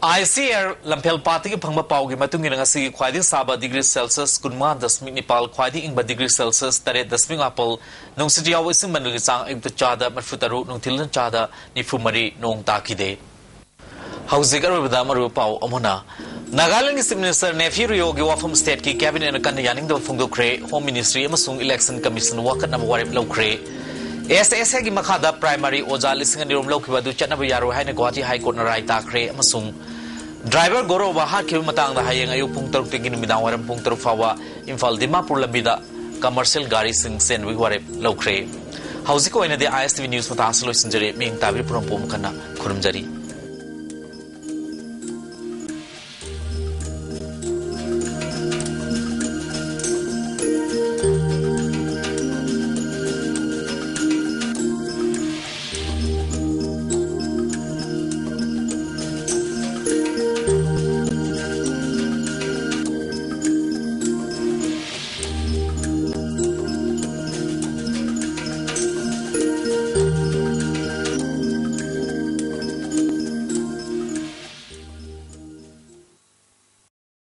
ꯑꯥꯏ ꯁꯤ ꯑꯦ ꯑꯥꯔ ꯂꯝꯐꯦꯜ ꯄꯥꯠꯇꯒꯤ ꯐꯪꯕ ꯄꯥꯎꯒꯤ ꯃꯇꯨꯡ ꯏꯟꯅ ꯉꯁꯤꯒꯤ ꯈ꯭ꯋꯥꯏꯗꯒꯤ ꯁꯥꯕ ꯗꯤꯒ꯭ꯔꯤ ꯁꯦꯜꯁꯤꯌꯁ ꯀꯨꯟꯃꯉꯥ ꯗꯁꯃꯤꯛ ꯅꯤꯄꯥꯜ, ꯈ꯭ꯋꯥꯏꯗꯒꯤ ꯏꯪꯕ ꯗꯤꯒ꯭ꯔꯤ ꯁꯦꯜꯁꯤꯌꯁ ꯇꯔꯦꯠ ꯗꯁꯃꯤꯛ ꯃꯥꯄꯜ, ꯅꯨꯡꯁꯤꯠ ꯌꯥꯎꯕ ꯏꯁꯤꯡ ꯃꯅꯤꯜꯒꯤ ꯆꯥꯡ ꯑꯌꯨꯛꯇ ꯆꯥꯗ ꯃꯔꯤꯐꯨ ꯇꯔꯨꯛ, ꯅꯨꯡꯊꯤꯜꯗ ꯆꯥꯗ ꯅꯤꯐꯨ ꯃꯔꯤ, ꯅꯣꯡ ꯇꯥꯈꯤꯗꯦ꯫ ꯍꯧꯖꯤꯛ ꯑꯔꯣꯏꯕꯗ ꯃꯔꯨꯑꯣꯏꯕ ꯄꯥꯎ ꯑꯃꯨꯛ ꯍꯟꯅ꯫ ꯅꯥꯒꯥꯂꯦꯟꯒꯤ ꯆꯤꯐ ꯃꯤꯅꯤꯁꯇꯔ ꯅꯦꯐꯤ ꯔꯤꯑꯣꯒꯤ ꯋꯥꯐꯝ ꯁ꯭ꯇꯦꯠꯀꯤ ꯀꯦꯕꯤꯅꯦꯠꯅ ꯀꯟꯅ ꯌꯥꯅꯤꯡꯗꯕ ꯐꯣꯡꯗꯣꯛꯈ꯭ꯔꯦ꯫ ꯍꯣꯝ ꯃꯤꯅꯤꯁꯇ꯭ꯔꯤ ꯑꯃꯁꯨꯡ ꯏꯂꯦꯛꯁꯟ ꯀꯃꯤꯁꯟ ꯋꯥꯀꯠꯅꯕ ꯋꯥꯔꯦꯞ ꯂꯧꯈ꯭ꯔꯦ꯫ ꯑꯦꯁ ꯑꯦꯁ ꯑꯦꯒꯤ ꯃꯈꯥꯗ ꯄ꯭ꯔꯥꯏꯃꯥꯔꯤ ꯑꯣꯖꯥ ꯂꯤꯁꯤꯡ ꯑꯅꯤ ꯔꯣꯝ ꯂꯧꯈꯤꯕ ꯑꯗꯨ ꯆꯠꯅꯕ ꯌꯥꯔꯣꯏ ꯍꯥꯏꯅ ꯒꯨꯋꯥꯍꯥꯇꯤ ꯍꯥꯏ ꯀꯣꯔꯠꯅ ꯔꯥꯏ ꯇꯥꯈ꯭ꯔꯦ꯫ ꯑꯃꯁꯨꯡ ꯗ꯭ꯔꯥꯏꯚꯔ ꯒꯣꯔꯣꯕ ꯍꯥꯠꯈꯤꯕ ꯃꯇꯥꯡꯗ ꯍꯌꯦꯡ ꯑꯌꯨꯛ ꯄꯨꯡ ꯇꯔꯨꯛꯇꯒꯤ ꯅꯨꯃꯤꯗꯥꯡ ꯋꯥꯏꯔꯝ ꯄꯨꯡ ꯇꯔꯨꯛ ꯐꯥꯎꯕ ꯏꯝꯐꯥꯜ ꯗꯤꯃꯥꯄꯨꯔ ꯂꯝꯕꯤꯗ ꯀꯃꯔꯁꯤꯌꯦꯜ ꯒꯥꯔꯤꯁꯤꯡ ꯆꯦꯟꯕꯒꯤ ꯋꯥꯔꯦꯞ ꯂꯧꯈ꯭ꯔꯦ꯫ ꯍꯧꯖꯤꯛꯀꯤ ꯑꯣꯏꯅꯗꯤ ꯑꯥꯏ ꯑꯦꯁ ꯇꯤ ꯚꯤ ꯅ꯭ꯌꯨꯁ ꯃꯇꯥꯡ ꯑꯁꯤ ꯂꯣꯏꯁꯤꯟꯖꯔꯦ꯫ ꯃꯤꯠꯌꯦꯡ ꯇꯥꯕꯤꯔꯤꯕ ꯄꯨꯝꯅꯃꯛꯄꯨ ꯑꯃꯨꯛ ꯍꯟꯅ ꯈꯨꯔꯨꯝꯖꯔꯤ꯫